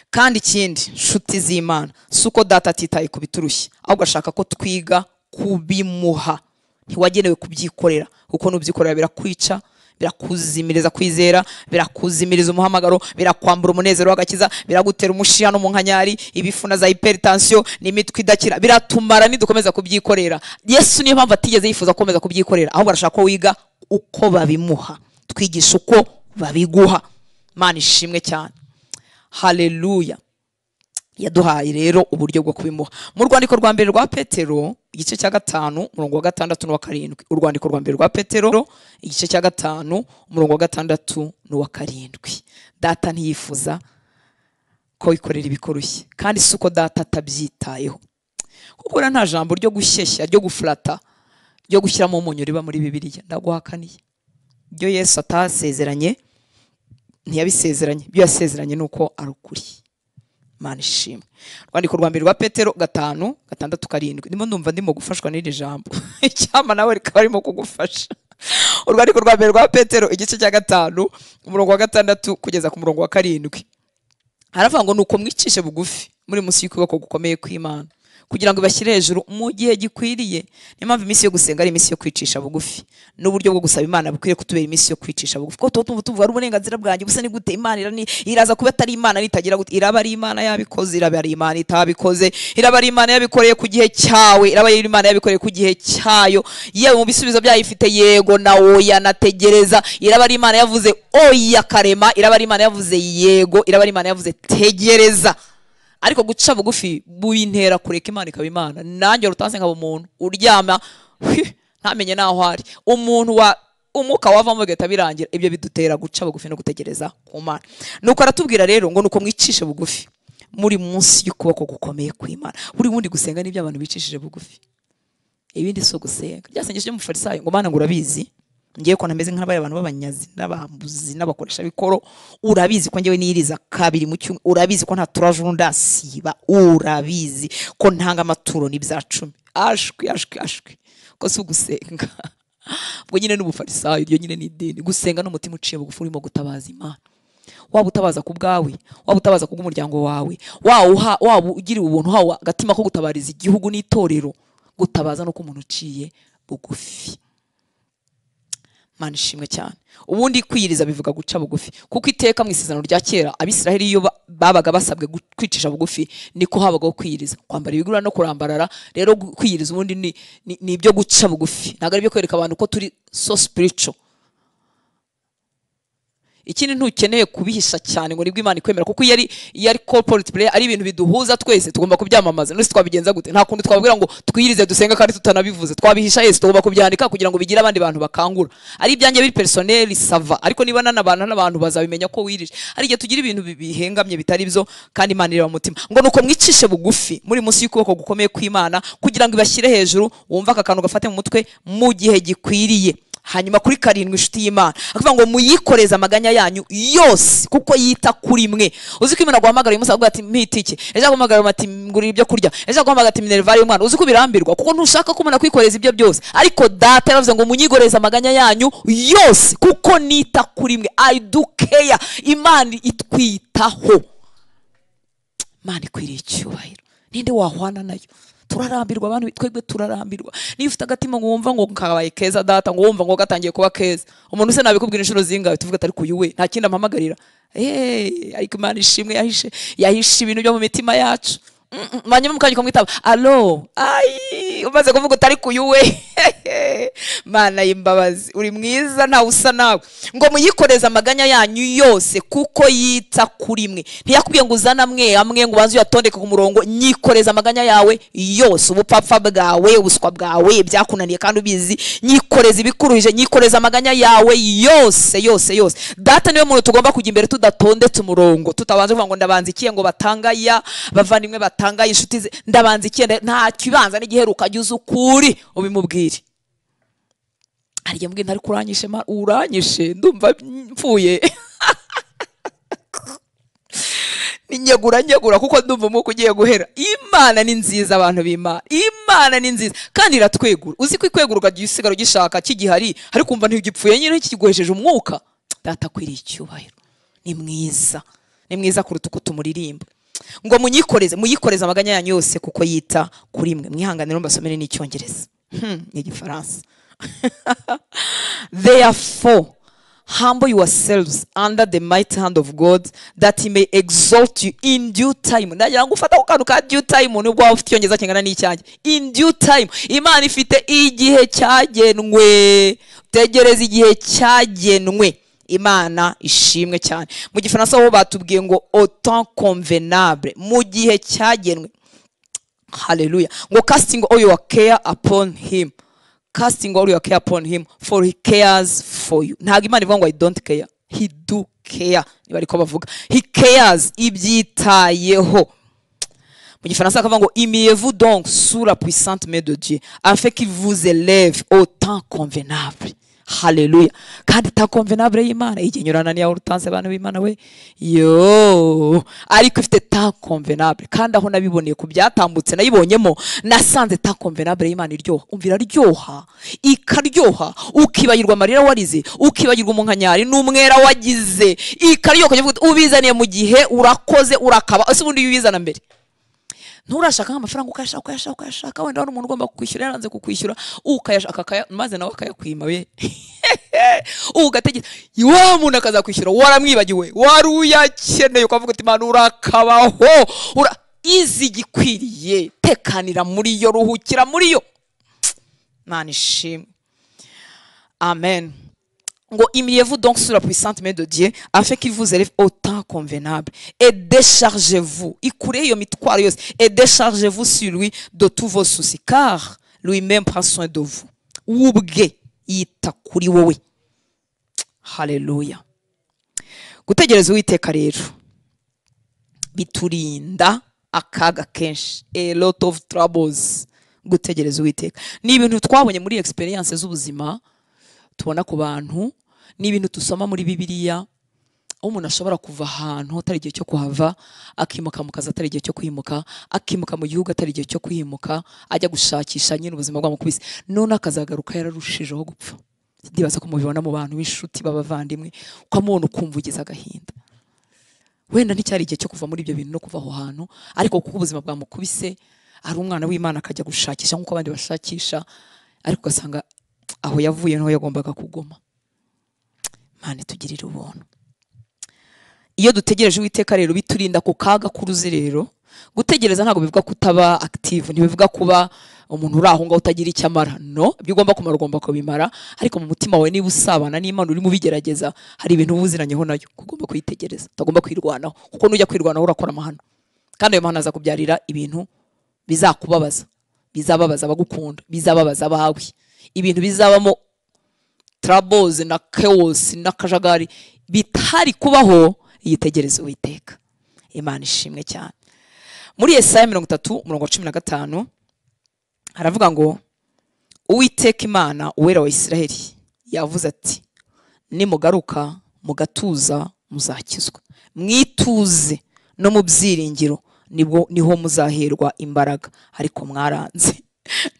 Kandi ikindi, nshuti z'Imana, si uko data atitaye ku biturushya, ahubwo ashaka ko twiga kubimuha. Ntiwagenewe kubyikorera, kuko nubyikorera birakwica, birakuzimiriza kwizera, birakuzimiriza umuhamagaro, birakwambura umunezero w'agakiza, biragutera umushiha no mu nkanyari, ibifu na za hypertension n'imitwe idakira, biratumara nidukomeza kubyikorera. Yesu niyo mpamvu atigeze yifuza gukomeza kubyikorera, ahubwo arashaka ko wiga uko babimuha, twigisha uko babiguha. Imana ishimwe cyane. Haleluya. Yaduhaye rero uburyo bwo kubimuha. Mu rwandiko rwa mbere rwa Petero igice cya 5 umurongo wa 6 n'uwa 7. Urwandiko rwa mbere rwa Petero igice cya 5 umurongo wa 6 n'uwa 7. Data ntiyifuza ko wikorera ibikorushye, kandi si uko data atabyitayeho. Kuko nta jambo ryo gushyeshya, ryo guflata, ryo gushyiramo umunyu riba muri Bibiliya. Ndaguhakaniye. Ibyo Yesu atasezeranye ntiyabisezeranye, ibyo yasezeranye nuko ari ukuri. Imana ishimwe. Rwandiko rwa mbere rwa Petero 5 6 7. Ndimo ndumva ndimo gufashwa n'iri jambo. Icyama nawe rikaba arimo kugufasha. Urwandiko rwa mbere rwa Petero igice cya 5 umurongo wa 6 kugeza ku murongo wa 7. Haravuga ngo nuko mwicishe bugufi muri munsi y'ukuboko gukomeye kw'Imana, kugira ngo ibashyire hejuru mu gihe gikwiriye. Niyo mpamvu iminsi yo gusenga ari iminsi yo kwicisha bugufi, n'uburyo bwo gusaba Imana bukwiriye kutubera iminsi yo kwicisha bugufi. Ko tuba tuvuga ari uburenganzira bwanjye, gusa ni gute Imana iraza kuba atari Imana nitagira gute? Iraba ari Imana yabikoze, iraba ari Imana itabikoze, iraba ari Imana yabikoreye ku gihe cyawe, iraba ari Imana yabikoreye ku gihe cyayo. Yewe mu bisubizo byayo ifite yego na oya nategereza. Iraba ari Imana yavuze oya karema, iraba ari Imana yavuze yego, iraba ari Imana yavuze tegereza. Ariko guca bugufi buintera kureka Imana ikaba Imana. Nanjye rutanse nkaba umuntu uryama ntamenye naho ari, umuntu wa umuka wavamo bigahita birangira. Ibyo bidutera guca bugufi no gutegereza ku Mana. Nuko aratubwira rero ngo nuko mwicishe bugufi muri munsi y'ukuboko gukomeye kw'Imana. Buri wundi gusenga n'ibyo abantu bicishije bugufi, ibindi so gusenga. Ryasengesho ry'umufarisayo ngo Mana ngo urabizi ngiye ko nameze nk'abaye abantu b'abanyazi n'abambuzi n'abakoresha bikoro, urabizi ko ngewe niriza kabiri mu cyumweru, urabizi ko nta turajuru ndasiba, urabizi ko ntanga amaturo n'ibya 10. Ashwi ashwi ashwi, ko si ugusenga. Ubwo nyine n'ubufarisayo, iryo nyine ni idini. Gusenga n'umutima uciye bugufi urimo gutabaza Imana. Waba utabaza ku bwawe, waba utabaza ku bw'umuryango wawe, waba ugiriwe ubuntu, hawa agatima ko gutabariza igihugu n'itorero. Gutabaza no ku muntu uciye bugufi. Imana ishimwe cyane. Ubundi kwiyiriza bivuga guca bugufi, kuko iteka mu isezerano rya kera Abisiraheli iyo babaga basabwe kwicisha bugufi niko habagaho kwiyiriza, kwambara ibigura no kurambarara. Rero kwiyiriza ubundi ni ibyo guca bugufi, ntabwo ari ibyo kwereka abantu ko turi so spiritual. Ikindi ntukeneye kubihisha cyane ngo nibwo Imana ikwemera, kuko iyo ari corporate prayer ari ibintu biduhuza twese, tugomba kubyamamaza. None twabigenza gute? Nta kundi twabwira ngo twiyirize dusenga kandi tutanabivuze. Twabihisha Yesu, tugomba kubyandika kugira ngo bigire abandi bantu bakangura. Ari ibyanjye biri personnel sava, ariko niba nanabana n'abantu bazabimenya ko wirije. Ari igihe tugira ibintu bihengamye bitari byo, kandi Imana ireba mutima. Ngo nuko mwicishe bugufi muri munsi y'ukuboko gukomeye kw'Imana kugira ngo ibashyire hejuru. Wumva aka kantu gafate mu mutwe mu gihe gikwiriye. Hanyuma kuri 7 inshuti y'Imana akavuga ngo muyikoreze amaganya yanyu yose kuko yita kuri mwe. Uzi ko Imana guhamagara uyu munsi avuga ati mpitike, ejo aguhamagara ati ngurira ibyo kurya, ejo aguhamagara ati minerval y'umwana. Uzi ko birambirwa kuko ntushaka ko umuntu akwikoreza ibyo byose. Ariko data yaravuze ngo munyigoreze amaganya yanyu yose kuko nita kuri mwe. I do care. Imana itwitaho. Imana ikwiriye icyubahiro. Ninde wahwana nayo? Turarambirwa abantu, twebwe turarambirwa. Niba ufite agatima ngo wumva ngo kabaye keza data, ngo wumva ngo gatangiye kuba keza, umuntu se nabikubwira inshuro zingahe tuvuga atari kuyu we nta kindi ampamagarira. Ariko Imana ishimwe yahishe ibintu byo mu mitima yacu. Manyuma mukanya kumwitaba allo, ai umaze kuvuga utari kuyu we. Mana y'imbabazi, uri mwiza ntawe usa nawe. Ngo muyikoreze amaganya yanyu yose kuko yita kuri mwe. Ntiyakubwiye ngo uzane amwe amwe ngo ubanze uyatondeke ku murongo. Nyikoreze amaganya yawe yose, ubupfapfa bwawe, ubuswa bwawe, ibyakunaniye kandi ubizi. Nyikoreze ibikuruhije, nyikoreze amaganya yawe yose yose yose. Data niwe muntu tugomba kujya imbere tudatondetse umurongo, tutabanze kuvuga ngo ndabanza ikiye ngo batangaya bavandimwe, batangaya inshuti ze, ndabanza ikiye, nta kibanza n'igiheruka, jya uza ukuri ubimubwire. Hari igihe mbwira ntari kuranyishe, ma uranyishe ndumva mpfuye. Ninyegura nyegura kuko ndumva umwuka ugiye guhera. Imana ni nziza abantu b'Imana, Imana ni nziza kandi iratwegura. Uzi ko ikwegura ukajya usigara ugishaka kigihari, ariko umva ntigipfuye nyine kiguhesheje umwuka. Data akwiriye icyubahiro, ni mwiza, ni mwiza kuruta uko tumuririmba. Ngo munyikoreze, muyikoreze amaganya yanyu yose kuko yita kuri mwe. Mwihanganire mbasomere n'icyongereza, n'igifaransa. Therefore humble yourselves under the mighty hand of God that he may exalt you in due time. Ndagira ngo ufate ako kantu ka due time, nubwo waba ufite icyongereza kingana n'icyanjye. In due time, Imana ifite igihe cyagenwe. Tegereza igihe cyagenwe. Imana ishimwe cyane. Mu gifaransa ho batubwiye ngo au temps convenable, mu gihe cyagenwe. Hallelujah. Ngo casting all your care upon him, casting all your care upon him, for he cares for you. Ntabwo Imana ivuga ngo I don't care, he do care. Niba ariko bavuga he cares, ibyitayeho. Mu gifaransa akavuga ngo humiliez-vous donc sous la puissante main de Dieu afin qu'il vous élève au temps convenable. Hallelujah. Kandi temps convenable y'Imana igihe nyurana niya urutanse abantu b'Imana we yo, ariko ifite temps convenable. Kandi aho nabiboneye ku byatambutse nayibonyemo, nasanze temps convenable y'Imana iryoha. Umvira iryoha, ikaryoha, ukibagirwa amarira warize, ukibagirwa umunkanyari n'umwera wagize, ikaryoha ukavuga ubizaniye mu gihe urakoze urakaba. Ese ubundi ubizana mbere nturashaka nk'amafaranga, ukayashaka ukayashaka ukayashaka, wenda hari umuntu ugomba kukwishyura yaranze kukwishyura, ukayashaka maze nawe akayakwima we, ugategereza wa muntu akazakwishyura waramwibagiwe, wari uyakeneye, ukavuga uti Imana urakabaho, izi igikwiriye, tekanira muri yo, ruhukira muri yo. Imana ishimwe. Amen. Ngo humiliez-vous donc sous la puissante main de Dieu afin qu'il vous élève au temps convenable et déchargez-vous, ikure iyo mitwaro yose, et déchargez-vous sur lui de tous vos soucis, car lui-même prend soin de vous. Ubwe yita kuri wowe. Hallelujah. Gutegereza Uwiteka rero biturinda akaga kenshi, a lot of troubles. Gutegereza Uwiteka ni ibintu twabonye muri experience z'ubuzima, tubona ku bantu, ni ibintu tusoma muri Bibiliya, aho umuntu ashobora kuva ahantu atari igihe cyo kuhava, akimuka mu kazi atari igihe cyo kwimuka, akimuka mu gihugu atari igihe cyo kwimuka, ajya gushakisha nyine ubuzima bwamukubise, none akazagaruka yararushijeho gupfa. Ndibaza ko mubibona mu bantu b'inshuti b'abavandimwe, ukamubona ukumva ugize agahinda. Wenda nticyari igihe cyo kuva muri ibyo bintu no kuva aho hantu, ariko kuko ubuzima bwamukubise, ari umwana w'Imana akajya gushakisha nk'uko abandi bashakisha, ariko ugasanga aho yavuye niho yagombaga kuguma. Imana itugirire ubuntu. Iyo dutegereje Uwiteka rero biturinda ku kaga k'uruzerero. Gutegereza ntabwo bivuga kutaba active, ntibivuga kuba umuntu uri aho ngaho utagira icyo amara. No, ibyo ugomba kumara ugomba kubimara, ariko mu mutima wawe niba usabana n'Imana urimo ubigerageza, hari ibintu ubuziranyeho nayo ugomba kuyitegereza, utagomba kwirwanaho, kuko nujya kwirwanaho urakora amahano, kandi ayo mahano azakubyarira ibintu bizakubabaza, bizababaza abagukunda, bizababaza abawe, ibintu bizabamo troubles na chaos n'akajagari bitari kubaho. Yitegereze Uwiteka. Imana ishimwe cyane. Muri Yesaya 30:15 haravuga ngo Uwiteka Imana uwera wa Isiraheli yavuze ati nimugaruka mugatuza muzakizwa, mwituze no mu byiringiro nibwo niho muzaherwa imbaraga, ariko mwaranze.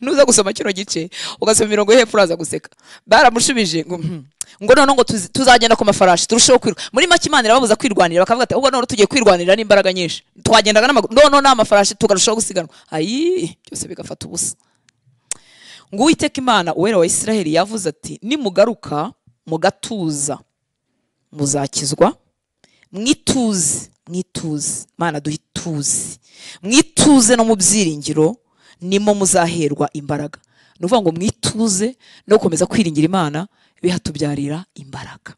Nuza gusoma kino gice ugasoma imirongo yo hepfo uraza guseka. Baramushubije ngo ngo none ngo tuzagenda ku mafarashi turusheho kwiruka. Muri make Imana irababuza kwirwanira, bakavuga ati ubwo none tugiye kwirwanira n'imbaraga nyinshi, twagendaga n'amaguru, none n'amafarashi tukarushaho gusiganwa. Ayi byose bigafata ubusa. Ngo Uwiteka Imana uwera wa Isiraheli yavuze ati nimugaruka mugatuza muzakizwa, mwituze, mwituze, Imana duhe ituze, mwituze no mu byiringiro nimo muzaherwa imbaraga. Ni ukuvuga ngo mwituze no gukomeza kwiringira Imana bihatubyarira imbaraga,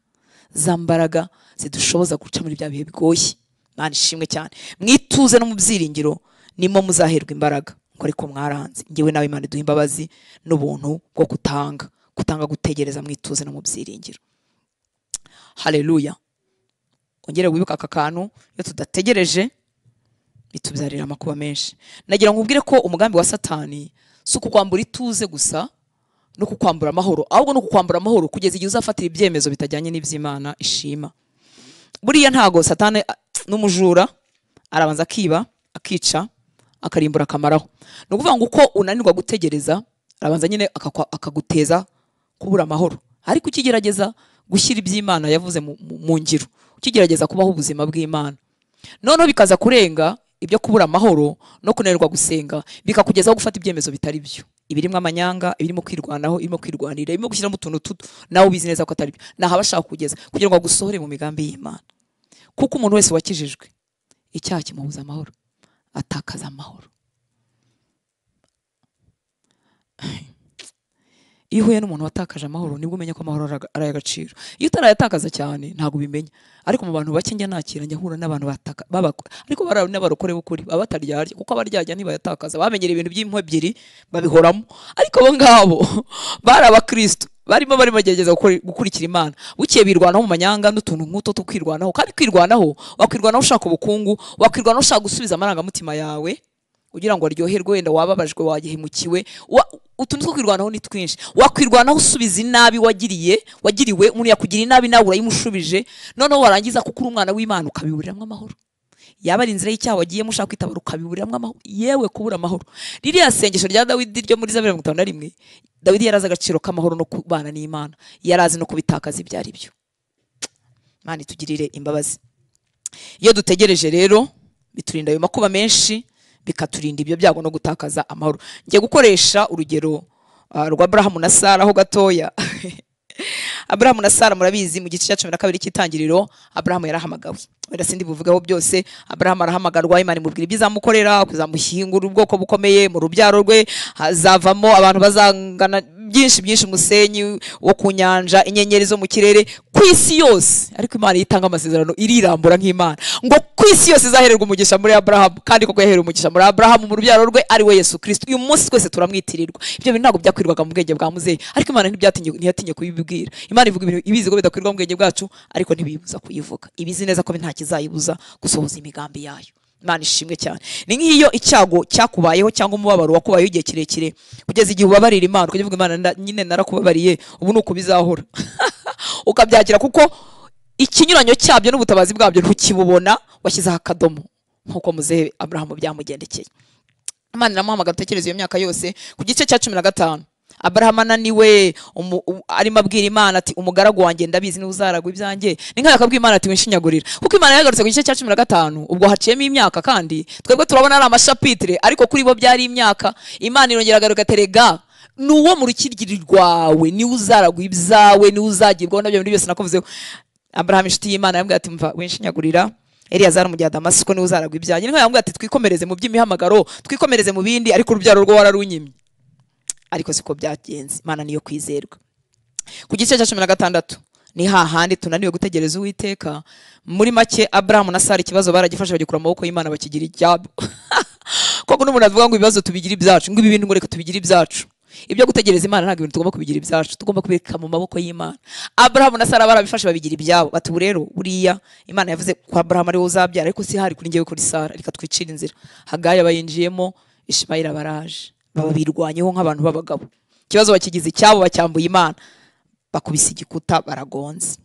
za mbaraga zidushoboza guca muri bya bihe bigoye. Imana ishimwe cyane. Mwituze no mu byiringiro nimo muzaherwa imbaraga. Ngo ariko mwaranze, njyewe nawe Imana iduha imbabazi n'ubuntu bwo kutanga gutegereza mwituze no mu byiringiro. Haleluya. Ongere wibuka aka kantu, iyo tudategereje bitubyarira amakuba menshi. Nagira ngo ubwire ko umugambi wa Satani si ukukwambura ituze gusa no kukwambura amahoro, ahubwo no kukwambura amahoro kugeza igihe uzafatira ibyemezo bitajyanye n'iby'Imana ishima. Buriya ntago Satani n'umujura arabanza akiba, akica, akarimbura, akamaraho. Ni ukuvuga ngo uko unanirwa gutegereza arabanza nyine akaguteza kubura amahoro. Ariko ukigerageza gushyira iby'Imana yavuze mu ngiro, ukigerageza kubaho ubuzima bw'Imana, noneho bikaza kurenga ibyo kubura amahoro no kunanirwa gusenga, bikakugezaho gufata ibyemezo bitari byo, ibirimo amanyanga, ibirimo kwirwanaho, ibirimo kwirwanira, ibirimo gushyiramo utuntu tuto nawe ubizi neza ko atari byo. Naho abashaka kugeza kugira ngo agusohore mu migambi y'Imana. Kuko umuntu wese wakijijwe icyaha kimubuza amahoro, atakaza amahoro. Iyo uhuye n'umuntu watakaje amahoro nibwo umenya ko amahoro ari ay'agaciro. Iyo utarayatakaza cyane ntabwo ubimenya. Ariko mu bantu bake njya nakira, njya hura n'abantu bataka ariko bari n'abarokore b'ukuri, baba bataryarya, kuko abaryarya ntibayatakaza, bamenyera ibintu by'impu ebyiri babihoramo. Ariko abo ngabo bari abakristo, barimo bagerageza gukurikira Imana, bukeye birwanaho mu manyanga n'utuntu nk'uto two kwirwanaho. Kandi kwirwanaho, wakwirwanaho ushaka ubukungu, wakwirwanaho ushaka gusubiza amarangamutima yawe ugira ngo aryoherwe, wenda wababajwe, wagihemukiwe. Utuntu two kwirwanaho ni twinshi. Wakwirwanaho usubiza inabi wagiriwe, umuntu yakugira inabi nawe urayimushubije, noneho warangiza kuko uri umwana w'Imana ukabiburiramo amahoro. Yaba ari inzira y'icyaha wagiyemo ushaka kwitabara ukabiburiramo amahoro. Yewe kubura amahoro. Ririya sengesho rya Dawidi ryo muri Zaburi 51, Dawidi yarazi agaciro k'amahoro no kubana n'Imana, yarazi no kubitakaza ibyo ari byo. Imana itugirire imbabazi. Iyo dutegereje rero biturinda ayo makuba menshi, bikaturinda ibyo byago no gutakaza amahoro. Ngiye gukoresha urugero rwa Abrahamu na Sara ho gatoya. Abrahamu na Sara murabizi mu gice cya 12 cy'itangiriro, Abrahamu yarahamagawe. Wenda sindi buvugaho byose. Abrahamu arahamagarwa, Imana imubwira ibyizamukorera, kuzamushyingura ubwoko bukomeye mu rubyaro rwe, hazavamo abantu bazangana byinshi byinshi, umusenyi wo ku nyanja, inyenyeri zo mu kirere, ku isi yose. Ariko Imana yitanga amasezerano irirambura nk'Imana, ngo ku isi yose izahererwa umugisha muri Abrahamu. Kandi koko yaherewe umugisha muri Abrahamu mu rubyaro rwe, ari we Yesu Kristo. Uyu munsi twese turamwitirirwa. Ibyo bintu ntabwo byakwirwaga mu bwenge bwa muzehe, ariko Imana ntiyatinye kubibwira. Imana ivuga ibintu ibizi ko bidakwirwa mu bwenge bwacu, ariko ntibibuza kuyivuga. Ibizi neza ko nta kizayibuza gusohoza imigambi yayo. Imana ishimwe cyane. Ni nk'iyo icyago cyakubayeho cyangwa umubabaro wakubayeho igihe kirekire, kugeza igihe ubabarira Imana, ukajya uvuga Imana nyine narakubabariye, ubu nuko bizahora. Ukabyakira kuko ikinyuranyo cyabyo n'ubutabazi bwabyo ntukibubona, washyizeho akadomo nkuko muzehe Abrahamu byamugendekeye. Imana iramuhamagara, utekereza iyo myaka yose. Ku gice cya 15 Abrahamu ananiwe, arimo abwira Imana ati umugaragu wanjye ndabizi niwe uzaragwa ibyanjye. Ni nkaho akabwira Imana ati winshinyagurira. Kuko Imana yagarutse ku gice cya 15, ubwo haciyemo imyaka, kandi twebwe turabona ari amashapitire, ariko kuri bo byari imyaka. Imana irongera agaruka terega nuwo mu rukiryi rwawe niwe uzaragwa ibyawe, niwe uzagirwaho nabyo bintu byose nakuvuzeho. Abrahamu inshuti y'Imana yambwiye ati mva winshinyagurira, Eliyazari mu gihe Damasiko niwe uzaragwa ibyanjye. Ni nkaho yambwiye ati twikomereze mu by'imihamagaro, twikomereze mu bindi, ariko urubyaro rwo wararunyimye. Ariko siko byagenze. Imana niyo kwizerwa. Ku gice cya 16 ni hahandi tunaniwe gutegereza Uwiteka. Muri make Abrahamu na Sara ikibazo baragifashe bagikura amaboko y'Imana bakigira icyabo. Koko n'umuntu avuga ngo ibibazo tubigira ibyacu, ngo ibi bintu ngo reka tubigira ibyacu. Ibyo gutegereza Imana ntabwo ibintu tugomba kubigira ibyacu, tugomba kubireka mu maboko y'Imana. Abrahamu na Sara barabifashe babigira ibyabo. Bati rero buriya Imana yavuze ko Abrahamu ari we uzabyara, ariko si hari kuri njyewe kuri Sara, reka twicire inzira. Hagayi abayinjiyemo, Ishimayeli abaraje, baba birwanyeho nk'abantu b'abagabo. Ikibazo bakigize icyabo, bacyambuye Imana, bakubise igikuta, baragonze.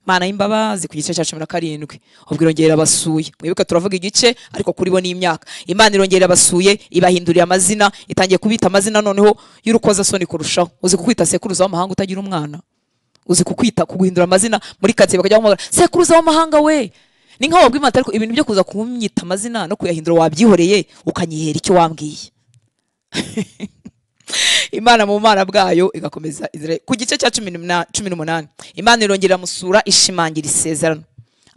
Imana y'imbabazi ku gice cya 17 ubwo irongera abasuye. Mwibuke turavuga igice ariko kuri bo ni imyaka. Imana irongera abasuye, ibahinduriye amazina, itangiye kubita amazina noneho y'urukozasoni kurushaho. Uzi kukwita sekuruza w'amahanga utagira umwana? Uzi kukwita kuguhindura amazina muri katiye bakajya bamuhamagara sekuruza w'amahanga we? Ni nkaho wabwira Imana ariko ibintu byo kuza kumyita amazina no kuyahindura wabyihoreye ukanyihera icyo wambwiye. Imana mu mana bwayo igakomeza Israel. Ku gice cya 18 Imana irongera musura ishimangira isezerano.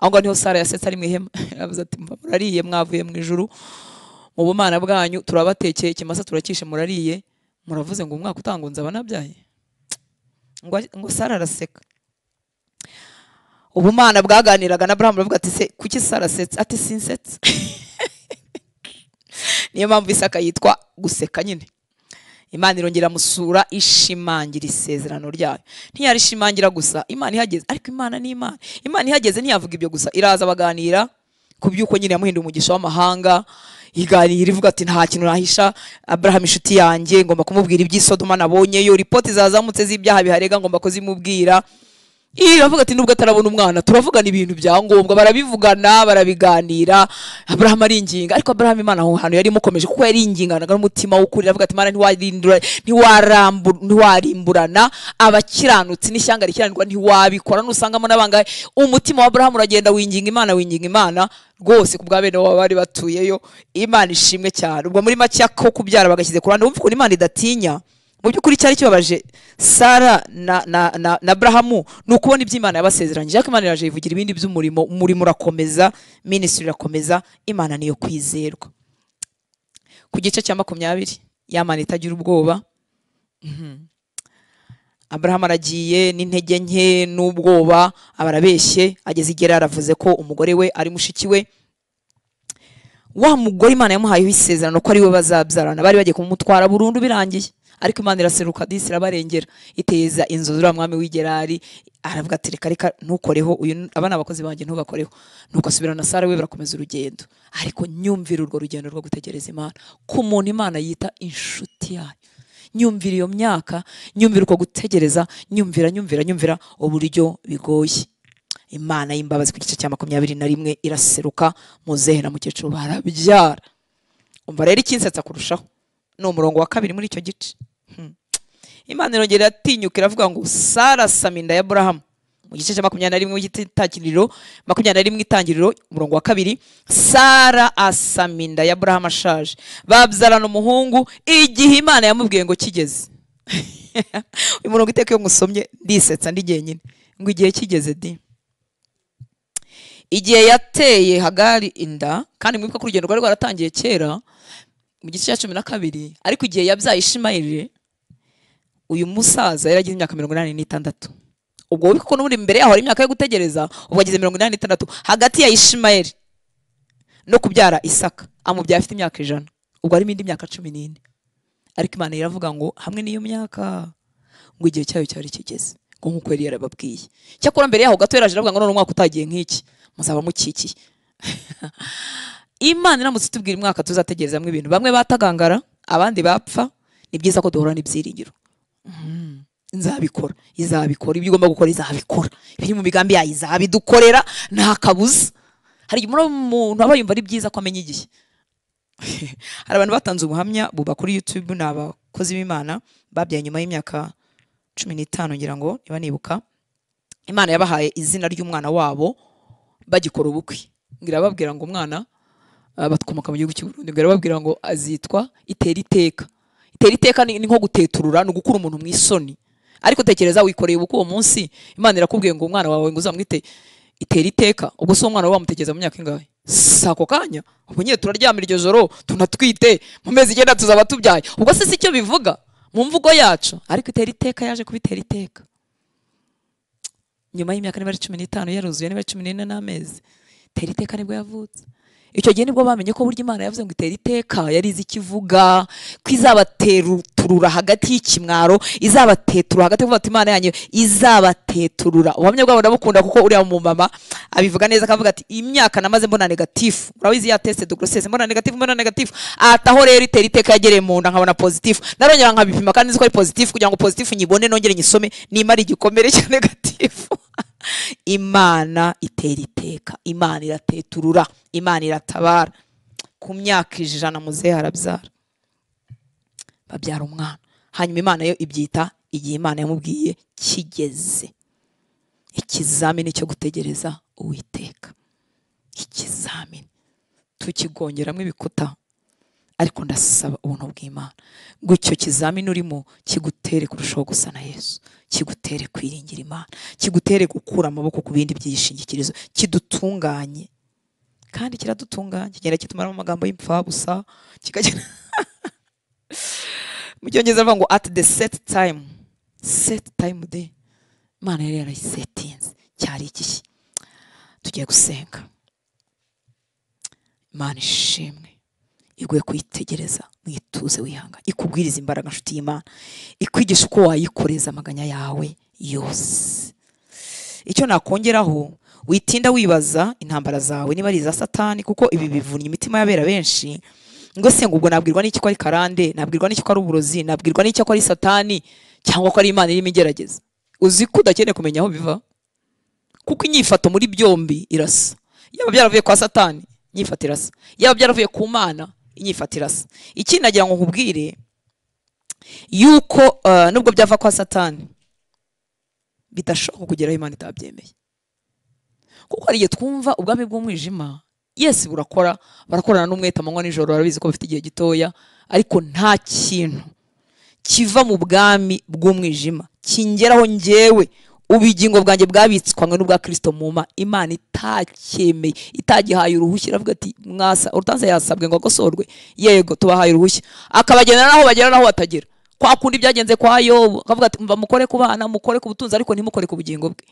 Aho ngaho niho Sara yasetse ari mu ihema. Yaravuze ati murariye mwavuye mu ijuru, mu bumana bwanyu turabatekeye ikimasa turakishe murariye, Muravuze ngo umwaka utanga nzaba nabyaye, ngo Sara araseka. Ubumana bwaganiraga na Abrahamu buravuga ati se kuki Sara asetse? Ati sinsetse. Niyo mpamvu Isaka yitwa guseka nyine. Imana irongera musura ishimangira isezerano ryayo. Ntiyarishimangira gusa, Imana ihageze, ariko Imana ni Imana. Imana ihageze ntiyavuga ibyo gusa, iraza baganira ku by'uko nyine yamuhinduye umugisha w'amahanga, iganira ivuga ati nta kintu nahisha Abraham inshuti yanjye, ngomba kumubwira iby'Isodoma nabonyeyo, ripoti zazamutse z'ibyaha biharega ngomba kuzimubwira. Iravuga ati nubwo atarabona umwana turavugana ibintu bya ngombwa, barabivugana barabiganira. Abraham aringinga, ariko Abraham Imana aho hantu yari imukomeje kuko yari inginganaga n'umutima w'ukuri. Aravuga ati Imana ntiwarimburana abakiranutsi n'ishyanga rikiranirwa, ntiwabikora nusangamo n'abangahe. Umutima wa Abraham uragenda winginga Imana, winginga Imana rwose ku bwa bene wabo bari batuyeyo. Imana ishimwe cyane. Ubwo muri make ko kubyara bagashyize ku ruhande, wumva ukuntu Imana idatinya. Mu by'ukuri cyari kibabaje Sara na Abrahamu ni ukubona ibyo Imana yabasezeranyije, ariko Imana iraje ivugira ibindi by'umurimo, umurimo urakomeza, ministry irakomeza, Imana niyo kwizerwa. Ku gice cya 20 y'Imana itagira ubwoba, Abrahamu aragiye n'intege nke n'ubwoba, abarabeshye, ageze igera aravuze ko umugore we ari mushiki we. Wa mugore Imana yamuhaye isezerano ko ari we bazabyarana, bari bagiye kumutwara burundu birangiye, ariko Imana iraseruka disi irabarengera, iteza inzu z'uriya mwami w'igerari. Aravuga ati reka reka ntukoreho uyu, abana abakozi banjye ntubakoreho. Nuko asubirana na Sara we barakomeza urugendo. Ariko nyumvira urwo rugendo rwo gutegereza Imana ku muntu Imana yita inshuti yayo, nyumvira iyo myaka, nyumvira uko gutegereza, nyumvira nyumvira nyumvira uburyo bigoye. Imana y'imbabazi ku gice cya 21 iraseruka, muzehe na mukecuru barabyara. Umva rero ikinsetsa kurushaho ni umurongo wa 2 muri icyo gice. Imana irongera atinyuka iravuga ngo Sara asama inda ya Abrahamu. Mu gice cya 21 cy'itangiriro, 21 itangiriro umurongo wa 2, Sara asama inda ya Abrahamu ashaje, babyarana umuhungu igihe Imana yamubwiye ngo kigeze. Uyu murongo iteka iyo musomye ndisetsa ndi jyenyine, ngo igihe kigeze di. Igihe yateye Hagari inda, kandi mwibuka ko urugendo rwari rwaratangiye kera mu gice cya 12, ariko igihe yabyaye Ishimayeli uyu musaza yaragize imyaka 86. Ubwo wibuka ko n'ubundi mbere yaho hari imyaka yo gutegereza, ubwo agize 86. Hagati ya Ishimayeli no kubyara Isaka amubyara afite imyaka 100, ubwo harimo indi myaka 14. Ariko Imana iravuga ngo hamwe n'iyo myaka ngo igihe cyayo cyari kigeze, ngo nkuko yari yarababwiye. Cyakora mbere yaho gato yaraje aravuga ngo none umwaka utagiye nk'iki muzaba mukikiye. Imana iramutse itubwira umwaka tuzategerezamo ibintu, bamwe batagangara abandi bapfa, ni byiza ko duhorana ibyiringiro. Nzabikora, izabikora, ibyo ugomba gukora izabikora, ibiri mu migambi yayo izabidukorera, nta kabuza. Hari umuntu aba yumva ari byiza ko amenya igihe. Hari abantu batanze ubuhamya buba kuri YouTube, ni abakozi b'Imana babyaye nyuma y'imyaka 15 ngira ngo niba nibuka. Imana yabahaye izina ry'umwana wabo bagikora ubukwe, ngira babwira ngo umwana batwomoka mu gihugu cy'u Burundi, ngira babwira ngo azitwa Itera Iteka. Itera iteka ni nko guteturura, ni ugukura umuntu mu isoni. Ariko tekereza wikoreye ubukwe uwo munsi, Imana irakubwiye ngo umwana wawe ngo uzamwite Itera Iteka, ubwo se umwana wawe wamutekereza mu myaka ingahe? Si ako kanya, ubwo nyine turaryama iryo joro tunatwite, mu mezi 9 tuzaba tubyaye. Ubwo se si cyo bivuga mu mvugo yacu, ariko Itera Iteka yaje kubitera iteka. Nyuma y'imyaka niba ari 15 yaruzuye, niba 14 n'amezi, Itera Iteka nibwo yavutse. Icyo gihe nibwo bamenye ko burya Imana yavuze ngo itera iteka yari izi ikivuga, ko izabateturura hagati y'ikimwaro, izabateturura hagati y'uvuga ati Imana yanyu izabateturura. Ubuhamya bwabo ndabukunda kuko uriya mumama abivuga neza, akavuga ati imyaka namaze mbona negatif, urabizi ya test de grossesse, mbona negatif, mbona negatif, ataho rero itera iteka yagereye mu nda nkabona positif, narongera nkabipima kandi nzi ko ari positif, kugira ngo positif nyibone nongere nyisome nimara igikomere cya negatif. Imana itera iteka, Imana irateturura, Imana iratabara. Ku myaka 100 muzehe arabyara, babyara umwana. Hanyuma Imana yo ibyita igihe Imana yamubwiye kigeze. Ikizamini cyo gutegereza Uwiteka, ikizamini tukigongeramo ibikuta, ariko ndasaba ubuntu bw'Imana ngo icyo kizamini urimo kigutere kurushaho gusa na Yesu, kigutere kwiringira Imana, kigutere gukura amaboko ku bindi byishingikirizo, kidutunganye. Kandi kiradutunganye, kigenda kitumaramo amagambo y'imfabusa, kikagenda Mu cyongereza bavuga ngo at the set time, set time de Imana yari yarayisetinze, cyari iki? Tugiye gusenga. Imana ishimwe, iguye kuyitegereza mwituze wihanga, ikubwiriza imbaraga nshuti y'Imana, ikwigisha uko wayikoreza amaganya yawe yose. Icyo nakongeraho, witinda wibaza intambara zawe niba ari iza Satani, kuko ibi bivunnye imitima y'abera benshi. Ngo se ngo ubwo nabwirwa n'iki ko ari karande, nabwirwa n'iki ko ari uburozi, nabwirwa n'iki ko ari Satani, cyangwa ko ari Imana irimo igerageza? Uzi ko udakeneye kumenya aho biva, kuko inyifato muri byombi irasa. Yaba byaravuye kwa Satani, inyifato irasa. Yaba byaravuye ku Mana, inyifato irasa. Ikindi nagira ngo nkubwire yuko nubwo byava kwa Satani bidashoboka kugeraho Imana itabyemeye. Kuko hari igihe twumva ubwami bw'umwijima, yes burakora, barakorana n'umwete amanywa nijoro, barabizi ko bafite igihe gitoya, ariko nta kintu kiva mu bwami bw'umwijima kingeraho njyewe ubugingo bwanjye bwabitswanywe n'ubwa Kristo muma Imana itacyemeye, itagihaye uruhushya. Iravuga ati mwasa urutanze yasabwe ngo akosorwe, yego tubahaye uruhushya, akabagenera naho bagera naho batagera. Kwa kundi byagenze kwa Yobu, akavuga ati mva mukore ku bana, mukore ku butunzi, ariko ntimukore ku bugingo bwe.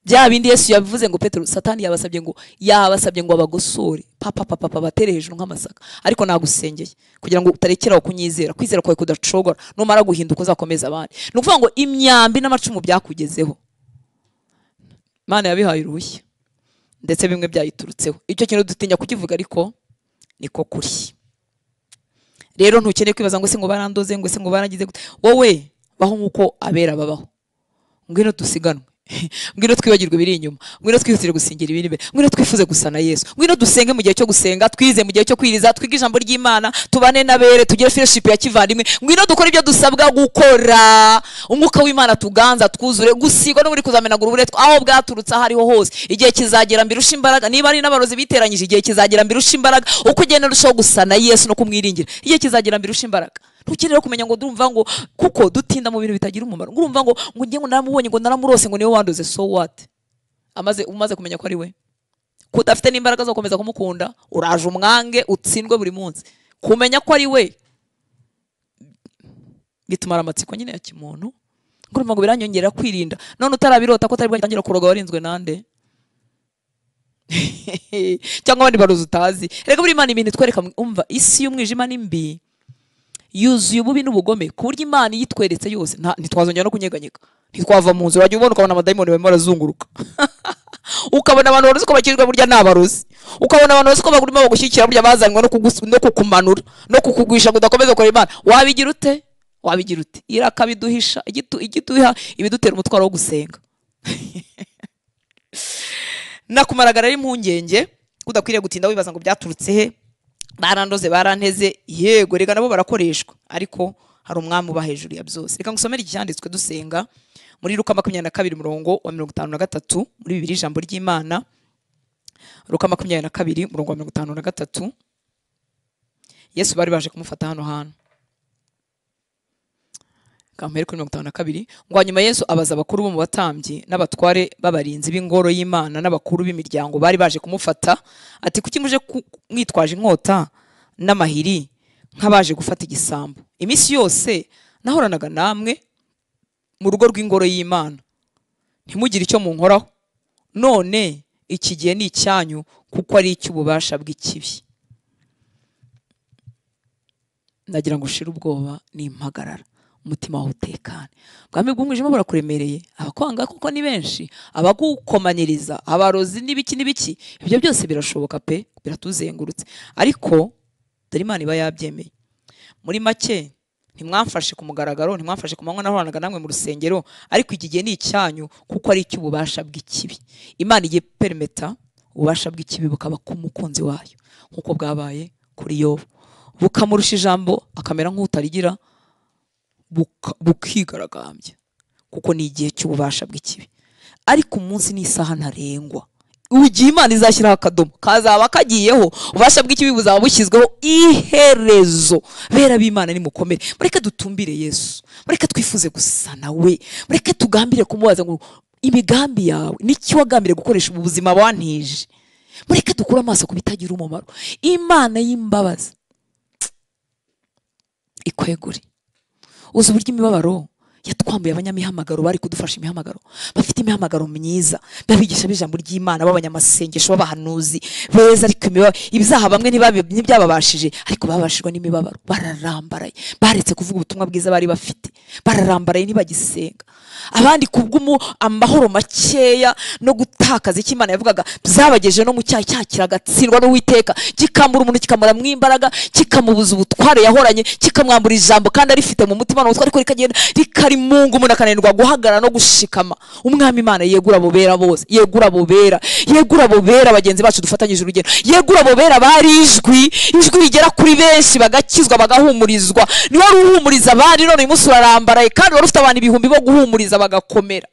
Bya bindi Yesu yabivuze ngo Petero, Satani yabasabye ngo abagosore, papa papa papa batere hejuru nk'amasaka, ariko nagusengeye kugira ngo utarekeraho kunyizera, kwizera kwawe kudacogora, numara guhinduka uzakomeza abandi. Ni ukuvuga ngo imyambi n'amacumu byakugezeho, Imana yabihaye uruhushya, ndetse bimwe byayiturutseho. Icyo kintu dutinya kukivuga, ariko niko kuri. Rero ntukeneye kwibaza ngo se ngo barandoze, ngo se ngo baragize gute. Wowe baho nk'uko abera babaho. Ngwino dusiganwe, ngwino twibagirwe ibiri inyuma, ngwino twihutire gusingira ibiri imbere, ngwino twifuze gusa na Yesu, ngwino dusenge mu gihe cyo gusenga, twize mu gihe cyo kwiriza, twige ijambo ry'Imana, tubane n'abere, tugire fellowship ya kivandimwe, ngwino dukore ibyo dusabwa gukora. Umwuka w'Imana tuganza, twuzure gusigwa no muri kuzamenagura uburetwa aho bwaturutse aho ariho hose. Igihe kizagera mbirusha imbaraga, niba ari n'abarozi biteranyije, igihe kizagera mbirusha imbaraga, uko ugenda urushaho gusa na Yesu no kumwiringira, igihe kizagera mbirusha imbaraga. Ntukeneye kumenya ngo ndumva ngo, kuko dutinda mu bintu bitagira umumaro. Ngurumva ngo ngiye ngo naramubonye, ngo naramurose, ngo niwe wandoze, so what? Umaze kumenya ko ari we, ko udafite n'imbaraga zo gukomeza kumukunda, uraje umwange utsindwe buri munsi. Kumenya ko ari we bitumara amatsiko nyine ya kimuntu. Ngurumva ngo biranyongerera kwirinda. None utarabirota ko atari bwatangira kuroga, warinzwe nande? Cyangwa abandi barozi utazi. Reka buri Imana ibintu itwereka, umva isi y'umwijima ni mbi, yuzuye ububi n'ubugome, ku buryo Imana yitweretse yose ntitwazongera no kunyeganyega, ntitwava mu nzu. Wajya ubona ukabona amadayimoni barimo barazunguruka, ukabona abantu baruzi ko bakirirwa burya n'abarozi, ukabona abantu bazi ko bagurimo bagushyikira burya bazanywe no kukumanura no kukugwisha ngo udakomeza gukora Imana. Wabigira ute? Wabigira ute? Irakabiduhisha, igituha ibidutera umutwaro wo gusenga. Nakumaragara ari impungenge udakwiriye gutinda wibaza ngo byaturutse he, barandoze, baranteze. Yego reka nabo barakoreshwa, ariko hari umwami uba hejuru ya byose. Reka ngusomere iki cyanditswe dusenga muri Luka 22 murongo wa 53 muri Bibiliya ijambo ry'Imana. Luka 22 murongo wa 53. Yesu bari baje kumufata hano hantu. Kampere kuri 52 ngo hanyuma Yesu abaza abakuru bo mu batambyi n'abatware b'abarinzi b'ingoro y'Imana n'abakuru b'imiryango bari baje kumufata, ati kuki muje mwitwaje inkota n'amahiri nk'abaje gufata igisambo? Iminsi yose nahoranaga namwe mu rugo rw'ingoro y'Imana, ntimugire icyo munkoraho. None iki gihe ni icyanyu, kuko ari icy'ububasha bw'ikibi. Ndagira ngo ushire ubwoba n'impagarara, umutima wawe utekane. Ubwami bw'umwijima burakuremereye, abakwanga kuko ni benshi, abagukomanyiriza, abarozi n'ibiki n'ibiki, ibyo byose birashoboka pe, biratuzengurutse, ariko dore Imana iba yabyemeye. Muri make, ntimwamfashe ku mugaragaro, ntimwamfashe ku manywa, nahoranaga namwe mu rusengero, ariko iki gihe ni icyanyu, kuko ari icy'ububasha bw'ikibi. Imana igiye permeta ububasha bw'ikibi bukaba ku mukunzi wayo, nkuko bwabaye kuri Yobu, bukamurusha ijambo akamera nk'utarigira, bukigaragambya, kuko ni igihe cy'ububasha bw'ikibi. Ariko umunsi n'isaha ntarengwa, igihe Imana izashyiraho akadomo kazaba kagiyeho, ububasha bw'ikibi buzaba bushyizweho iherezo. Bera b'Imana nimukomere, mureke dutumbire Yesu, mureke twifuze gusa nawe, mureke tugambire kumubaza ngo imigambi yawe niki wagambire gukoresha ubu buzima wantije. Mureke dukure amaso ku bitagira umumaro. Imana y'imbabazi ikwegure. Uzi uburyo imibabaro yatwambuye abanyamihamagaro bari kudufasha imihamagaro, bafite imihamagaro myiza, babigisha ijambo ry'Imana, b'abanyamasengesho, b'abahanuzi beza, ariko ibyaha bamwe ntibyababashije, ariko babashijwe n'imibabaro, bararambaraye, baretse kuvuga ubutumwa bwiza bari bafite, bararambaraye ntibagisenga. Abandi kubw'umu amahoro makeya no gutakaza icyo Imana yavugaga byabageje no mu cyaha, cyaha kiragatsindwa n'Uwiteka, gikambura umuntu, kikamura mu imbaraga, kikamubuza ubutware yahoranye, kikamwambura ijambo kandi arifite mu mutima n'ubutware, ariko rikagenda rikarimunga, umuntu akananirwa guhagarara no gushikama. Umwami Imana yegura abo bera bose, yegura abo bera, yegura abo bera bagenzi bacu dufatanyije urugendo, yegura abo bera bari ijwi, ijwi rigera kuri benshi bagakizwa bagahumurizwa. Ni wari uhumuriza abandi, none uyu munsi urarambaraye kandi wari ufite abantu ibihumbi bo guhumuriza bagakomera.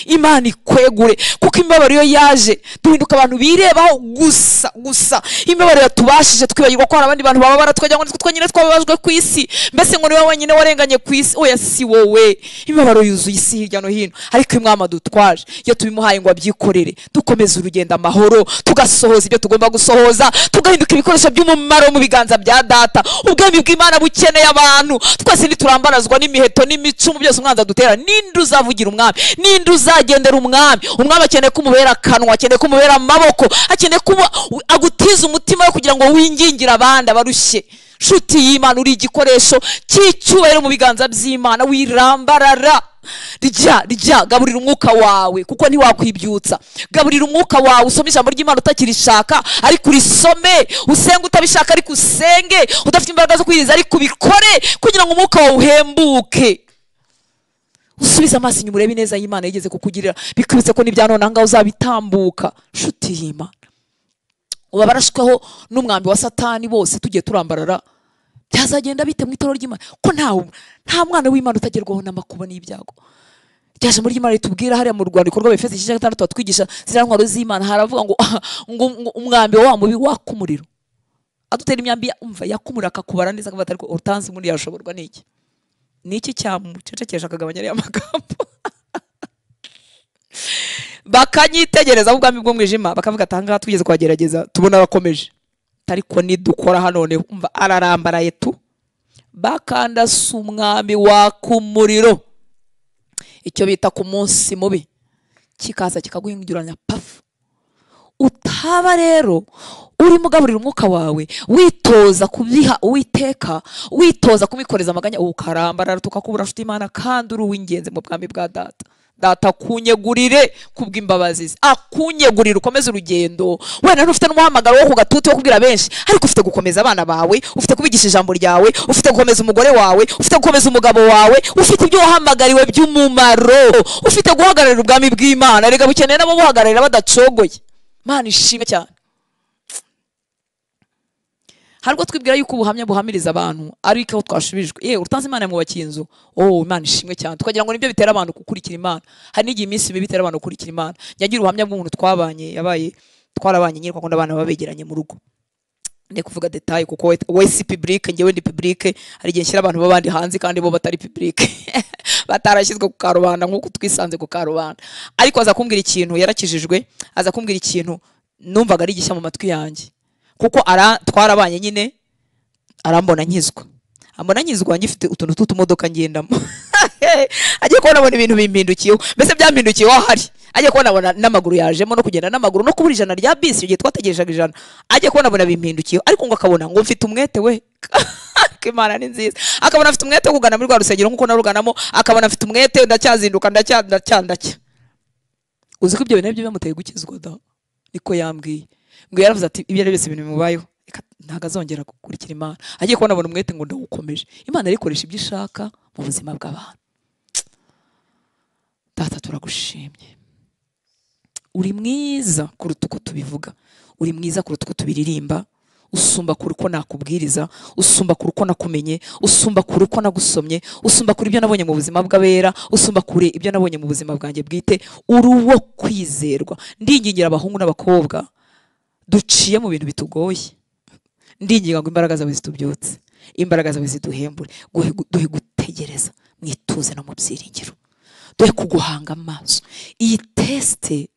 Imana ikwegure, kuko imibabaro iyo yaje duhinduka abantu birebaho gusa gusa. Imibabaro yatubashije twibagirwa ko hari abandi bantu bababara, twajya ngo nitwe twenyine twababajwe ku isi, mbese ngo niwe wenyine warenganye ku isi. Oya, si wowe. Imibabaro yuzuye isi hirya no hino, ariko Umwami adutwaje iyo tubimuhaye ngo abyikorere, dukomeze urugendo amahoro, tugasohoza ibyo tugomba gusohoza, tugahinduka ibikoresho by'umumaro mu biganza bya Data. Ubwami bw'Imana bukeneye abantu twese, niturambarazwa n'imiheto n'imicumu byose umwanzi adutera. Ninde uzavugira Umwami? Ninde uzagendera Umwami? Umwami akeneye kumubera akanwa, akeneye kumubera amaboko, akeneye kuba agutiza umutima we kugira ngo wingingire abandi abarushye. Nshuti y'Imana, uri igikoresho cy'icyubahiro mu biganza by'Imana, wirambarara. Rya rya, gaburira umwuka wawe, kuko ntiwakwibyutsa. Gaburira umwuka wawe, usome ijambo ry'Imana utakirishaka ariko urisome, usenge utabishaka ariko usenge, udafite imbaraga zo kwiriza ariko ubikore, kugira ngo umwuka wawe uhembuke. Usubize amaso inyuma urebe ineza y'Imana yigeze kukugirira, bikwibutse ko n'ibya none ahangaha uzabitambuka. Nshuti y'Imana, uba barashweho n'umwambi wa Satani bose tugiye turambarara, byazagenda bite mu itorero ry'Imana? Ko nta mwana w'Imana utagerwaho n'amakuba n'ibyago. Rya jambo ry'Imana ritubwira hariya mu rwandiko rw'Abefeso igice cya 6, batwigisha ziriya ntwaro z'Imana, haravuga ngo umwambi wa mubi waka umuriro, adutera imyambi umva yakumurira akakubara neza, akavuga ariko Hortense ubundi yashoborwa n'iki? Niki cyamucecekesha akagabanya ariya magambo? Bakanyitegereza ubwami bw'umwijima, bakavuga ati ahangaha tugeze kuhagerageza tubona abakomeje, ariko nidukora hano none umva ararambaraye tu. Bakandasa umwami waka umuriro, icyo bita ku munsi mubi, kikaza kikaguhinduranya pafu. Utaba rero urimo ugaburira umwuka wawe, witoza kubiha Uwiteka, witoza kumikoreza amaganya, ukarambarara tukakubura. Nshuti y'Imana, kandi uri uw'ingenzi mu bwami bwa Data. Data akunyegurire kubw'imbabazi ze, akunyegurire ukomeze urugendo. Wenda ntufite n'umuhamagaro wo ku gatuti wo kubwira benshi, ariko ufite gukomeza abana bawe, ufite kubigisha ijambo ryawe, ufite gukomeza umugore wawe, ufite gukomeza umugabo wawe, ufite ibyo wahamagariwe by'umumaro, ufite guhagararira ubwami bw'Imana. Rega bukeneye nabo buhagararira badacogoye. Imana ishimwe cyane. Hari ubwo twibwira yuko ubuhamya buhamiriza abantu ariko aho twashubijwe. Yewe utanze Imana yamwubakiye inzu, oh Imana ishimwe cyane, tukagira ngo nibyo bitera abantu gukurikira Imana. Hari n'igihe iminsi mibi bitera abantu gukurikira Imana. Nyagira ubuhamya bw'umuntu twabanye, yabaye twarabanye nyine, kuko abana babegeranye mu rugo. Ndi kuvuga detail kuko we si public, njyewe ndi public. Hari igihe nshyira abantu b'abandi hanze kandi bo batari public, batarashyizwe ku karubanda nk'uko twisanze ku karubanda. Ariko aza kumbwira ikintu, yarakijijwe, aza kumbwira ikintu numvaga ari gishya mu matwi yanjye, kuko twarabanye nyine, arambona nkizwa, ambona nkizwa ngifite utuntu tw'utumodoka ngendamo. Agiye kubona abona ibintu bimpindukiyeho, mbese byampindukiyeho ahari. Agiye kubona abona n'amaguru yajemo, no kugenda n'amaguru, no kubura ijana rya bisi, igihe twategerejaga ijana, agiye kubona abona bimpindukiyeho. Ariko ngo akabona ngo mfite umwete we, Imana ni nziza, akabona afite umwete wo kugana muri rwa rusengero nk'uko naruganamo, akabona afite umwete, ndacyazinduka, ndacya ndacya ndacya. Uzi ko ibyo bintu nabyo byamuteye gukizwa da? Niko yambwiye. Ngo yaravuze ati ibyo ari byose ibintu bimubayeho, reka ntabwo azongera gukurikira Imana. Agiye kubona abona umwete ngo ndawukomeje. Imana arikoresha ibyo ishaka mu buzima bw'abantu. Data turagushimye, uri mwiza kuruta uko tubivuga, uri mwiza kuruta uko tubiririmba, usumba kure uko nakubwiriza, usumba kure uko nakumenye, usumba kure uko nagusomye, usumba kure ibyo nabonye mu buzima bw'abera, usumba kure ibyo nabonye mu buzima bwanjye bwite. Uri uwo kwizerwa. Ndingingira abahungu n'abakobwa duciye mu bintu bitugoye, ndinginga ngo imbaraga zawe zitubyutse, imbaraga zawe ziduhembure, duhe gutegereza mu ituze no mu byiringiro, duhe kuguhanga amaso. Iyi teste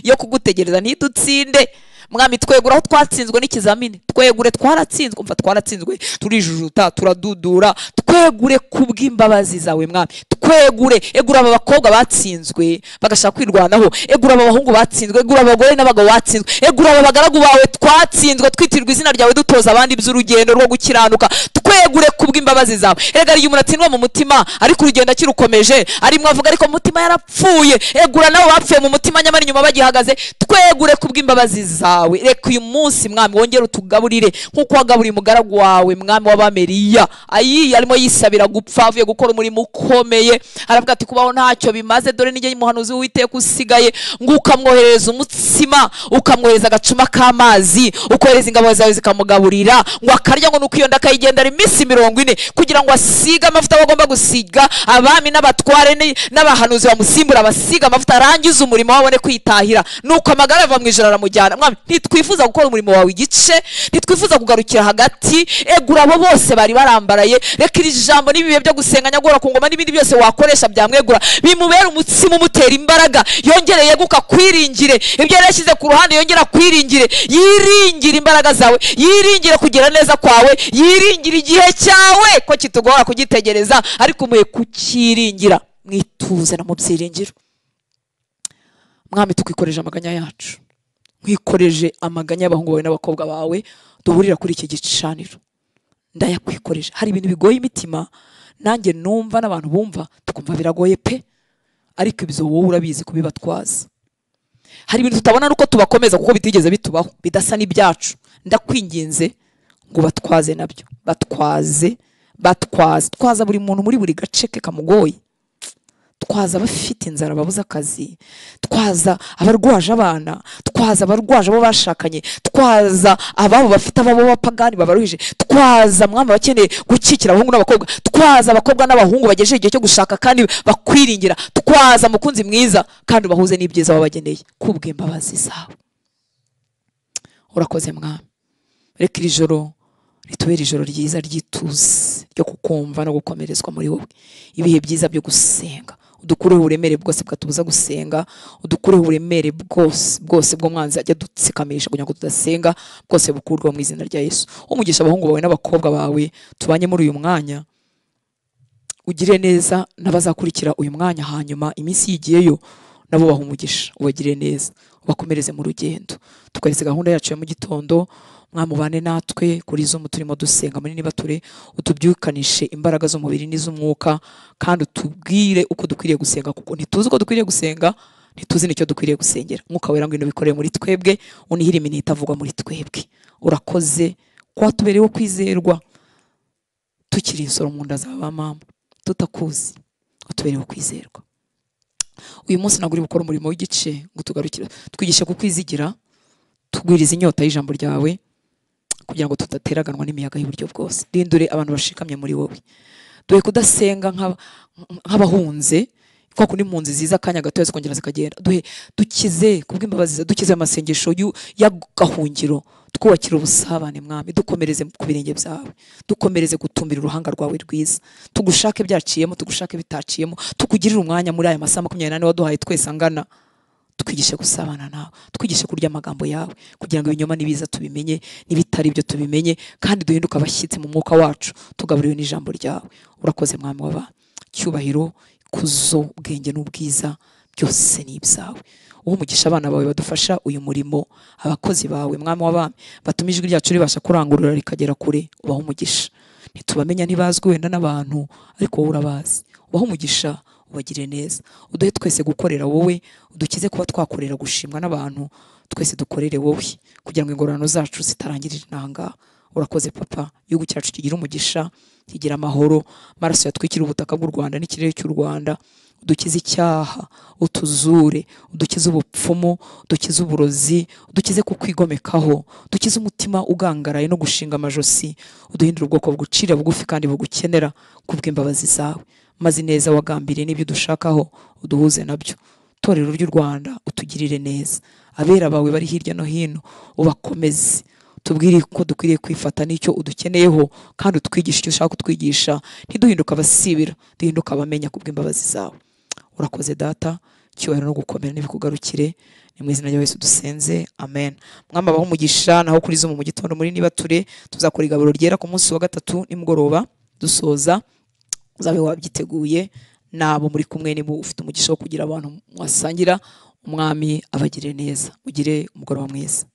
yo kugutegereza ntidutsinde. Mwami, twegura aho twatsinzwe n'ikizamini, twegure twaratsinzwe, umva twaratsinzwe, turijujuta, turadudura, twegure kubw'imbabazi zawe Mwami. Twegure, egura aba bakobwa batsinzwe bagashaka kwirwanaho, egura aba bahungu batsinzwe, egura abagore n'abagabo batsinzwe, egura aba bagaragu bawe twatsinzwe twitirwa izina ryawe dutoza abandi iby'urugendo rwo gukiranuka. Twegure kubw'imbabazi zawe. Erega iyo umuntu atsindwa mu mutima ariko urugendo akirukomeje, arimo avuga ariko mutima yarapfuye, egura nabo bapfuye mu mutima nyamara inyuma bagihagaze. Twegure kubw'imbabazi zawe. Reka uyu munsi Mwami wongere utugaburire nkuko wagaburiye umugaragu wawe Mwami w'Abameriya. Ayi arimo yisabira gupfa, avuye gukora umurimo ukomeye, aravuga ati kubaho ntacyo bimaze, dore nijye umuhanuzi w'Uwiteka usigaye. Ngo ukamwoherereza umutsima, ukamwohereza agacuma k'amazi, ukohereza ingabo zawe zikamugaburira, ngo akarya, ngo nuko iyo nda akayigendera iminsi 40 kugira ngo asige amavuta bagomba gusiga abami n'abatware n'abahanuzi bamusimbura, basiga amavuta arangiza umurimo wabone kwitahira. Nuko amagara ava mu ijoro aramujyana. Mwami, ntitwifuza gukora umurimo wawe igice, ntitwifuza kugarukira hagati. Egura abo bose bari barambaraye. Reka iri jambo n'ibihe byo gusenga nyagora ku ngoma n'ibindi byose wakoresha byamwegura, bimubera umutsima umutera imbaraga, yongere yeguka kwiringire ibyo yashyize ku ruhande, yongera kwiringire, yiringire imbaraga zawe, yiringire kugira neza kwawe, yiringire igihe cyawe ko kitugora kugitegereza, ariko umuye kukiringira mwituze no mu byiringiro. Mwami, tukwikoreje amaganya yacu, mwikoreje amaganya y'abahungu bawe n'abakobwa bawe duhurira kuri iki gicaniro, ndayakwikoreje. Hari ibintu bigoye imitima, nanjye numva n'abantu bumva tukumva biragoye pe, ariko ibyo wowe urabizi kubibatwaza. Hari ibintu tutabona nuko tubakomeza kuko bitigeze bitubaho, bidasa n'ibyacu. Ndakwinginze ngo batwaze nabyo, batwaze, batwaze, twaza buri muntu muri buri gace ke kamugoye. Twaza abafite inzara babuze akazi, twaza abarwaje abana, twaza abarwaje abo bashakanye, twaza ababo bafite ababo b'abapagani babaruhije, twaza Mwami abakeneye gukikira abahungu n'abakobwa, twaza abakobwa n'abahungu bagejeje igihe cyo gushaka kandi bakwiringira, twaza mukunzi mwiza kandi ubahuze n'ibyiza wabageneye kubw'imbabazi zawe. Urakoze Mwami. Reka iri joro ritubere ijoro ryiza ry'ituze ryo kukumva no gukomerezwa muri wowe, ibihe byiza byo gusenga. Udukureho uburemere bwose bwatubuza gusenga, udukureho uburemere bwose bwose bw'umwanzi ajya dutsikamisha kugira ngo tudasenga, bwose bukurwe mu izina rya Yesu. Umugisha abahungu bawe n'abakobwa bawe tubanye muri uyu mwanya, ugire neza n'abazakurikira uyu mwanya, hanyuma iminsi yigiyeyo nabo baha umugisha, ubagire neza, ubakomereze mu rugendo. Tukaretse gahunda yacu ya mu gitondo, mwamubane natwe kuri zo turimo dusenga muri nibature, utubyukanishe imbaraga z'umubiri n'iz'umwuka, kandi utubwire uko dukwiriye gusenga, kuko ntituzi uko dukwiriye gusenga, ntituzi nicyo dukwiriye gusengera. Mwuka wera ngwino bikoreye muri twebwe, unihire iminota itavugwa muri twebwe. Urakoze ko watubereyeho kwizerwa tukiri insoro mu nda za ba mama tutakuzi, watubereyeho kwizerwa. Uyu munsi ntabwo uri gukora umurimo w'igice ngo tugarukire, twigishe kukwizigira, tugwirize inyota y'ijambo ryawe kugira ngo tudateraganwa n'imiyaga y'uburyo bwose. Rindure abantu bashikamye muri wowe, duhe kudasenga nk'abahunze, kwa kundi impunzi ziza akanya gato zikongera zikagenda. Duhe, dukize kubw'imbabazi, dukize amasengesho y'agahungiro, twubakire ubusabane Mwami, dukomereze ku birenge byawe, dukomereze gutumbira uruhanga rwawe rwiza, tugushake byaciyemo, tugushake bitaciyemo, tukugirire umwanya muri aya masaha 24 waduhaye twese angana. Twigishe gusabana nawe, twigishe kurya amagambo yawe, kugira ngo ibinyoma nibiza tubimenye, n'ibitari byo tubimenye, kandi duhinduke abashyitsi mu mwuka wacu tugaburiwe n'ijambo ryawe. Urakoze Mwami w'abantu, cyubahiro, kuzo, ubwenge n'ubwiza byose ni ibyawe. Uhe umugisha abana bawe badufasha uyu murimo, abakozi bawe Mwami w'abami batuma ijwi ryacu ribasha kurangurura rikagera kure, ubahe umugisha. Ntitubamenya, ntibazwi wenda n'abantu, ariko wowe urabazi. Ubahe umugisha, ubagire neza, uduhe twese gukorera wowe, udukize kuba twakorera gushimwa n'abantu, twese dukorere wowe kugira ngo ingororano zacu zitarangirira inanga. Urakoze Papa, igihugu cyacu kigira umugisha, kigira amahoro, amaraso yatwikira ubutaka bw'u Rwanda n'ikirere cy'u Rwanda. Udukize icyaha, utuzure, udukize ubupfumu, udukize uburozi, udukize kukwigomekaho, udukize umutima ugangaraye no gushinga amajosi, uduhindure ubwoko bugucira bugufi kandi bugukenera kubw'imbabazi zawe. Maze neza wagambiriye n'ibyo dushakaho uduhuze nabyo. Itorero ry'u Rwanda utugirire neza, abera bawe bari hirya no hino ubakomeze, tubwire ko dukwiriye kwifata n'icyo udukeneyeho, kandi utwigishe icyo ushaka kutwigisha, ntiduhinduke abasibira, duhinduke abamenya kubw'imbabazi zawe. Urakoze Data, Icyubahiro no gukomera n'ibikugarukire, ni mu izina rya Yesu dusenze, amen. Mwami abahe umugisha. Naho kuri Zoom mu gitondo muri Nibature tuzakora igaburo ryera ku munsi wa gatatu nimugoroba dusoza, uzabe wabyiteguye nabo muri kumwe. Niba ufite umugisha wo kugira abantu mwasangira, Umwami abagirire neza. Mugire umugoroba mwiza.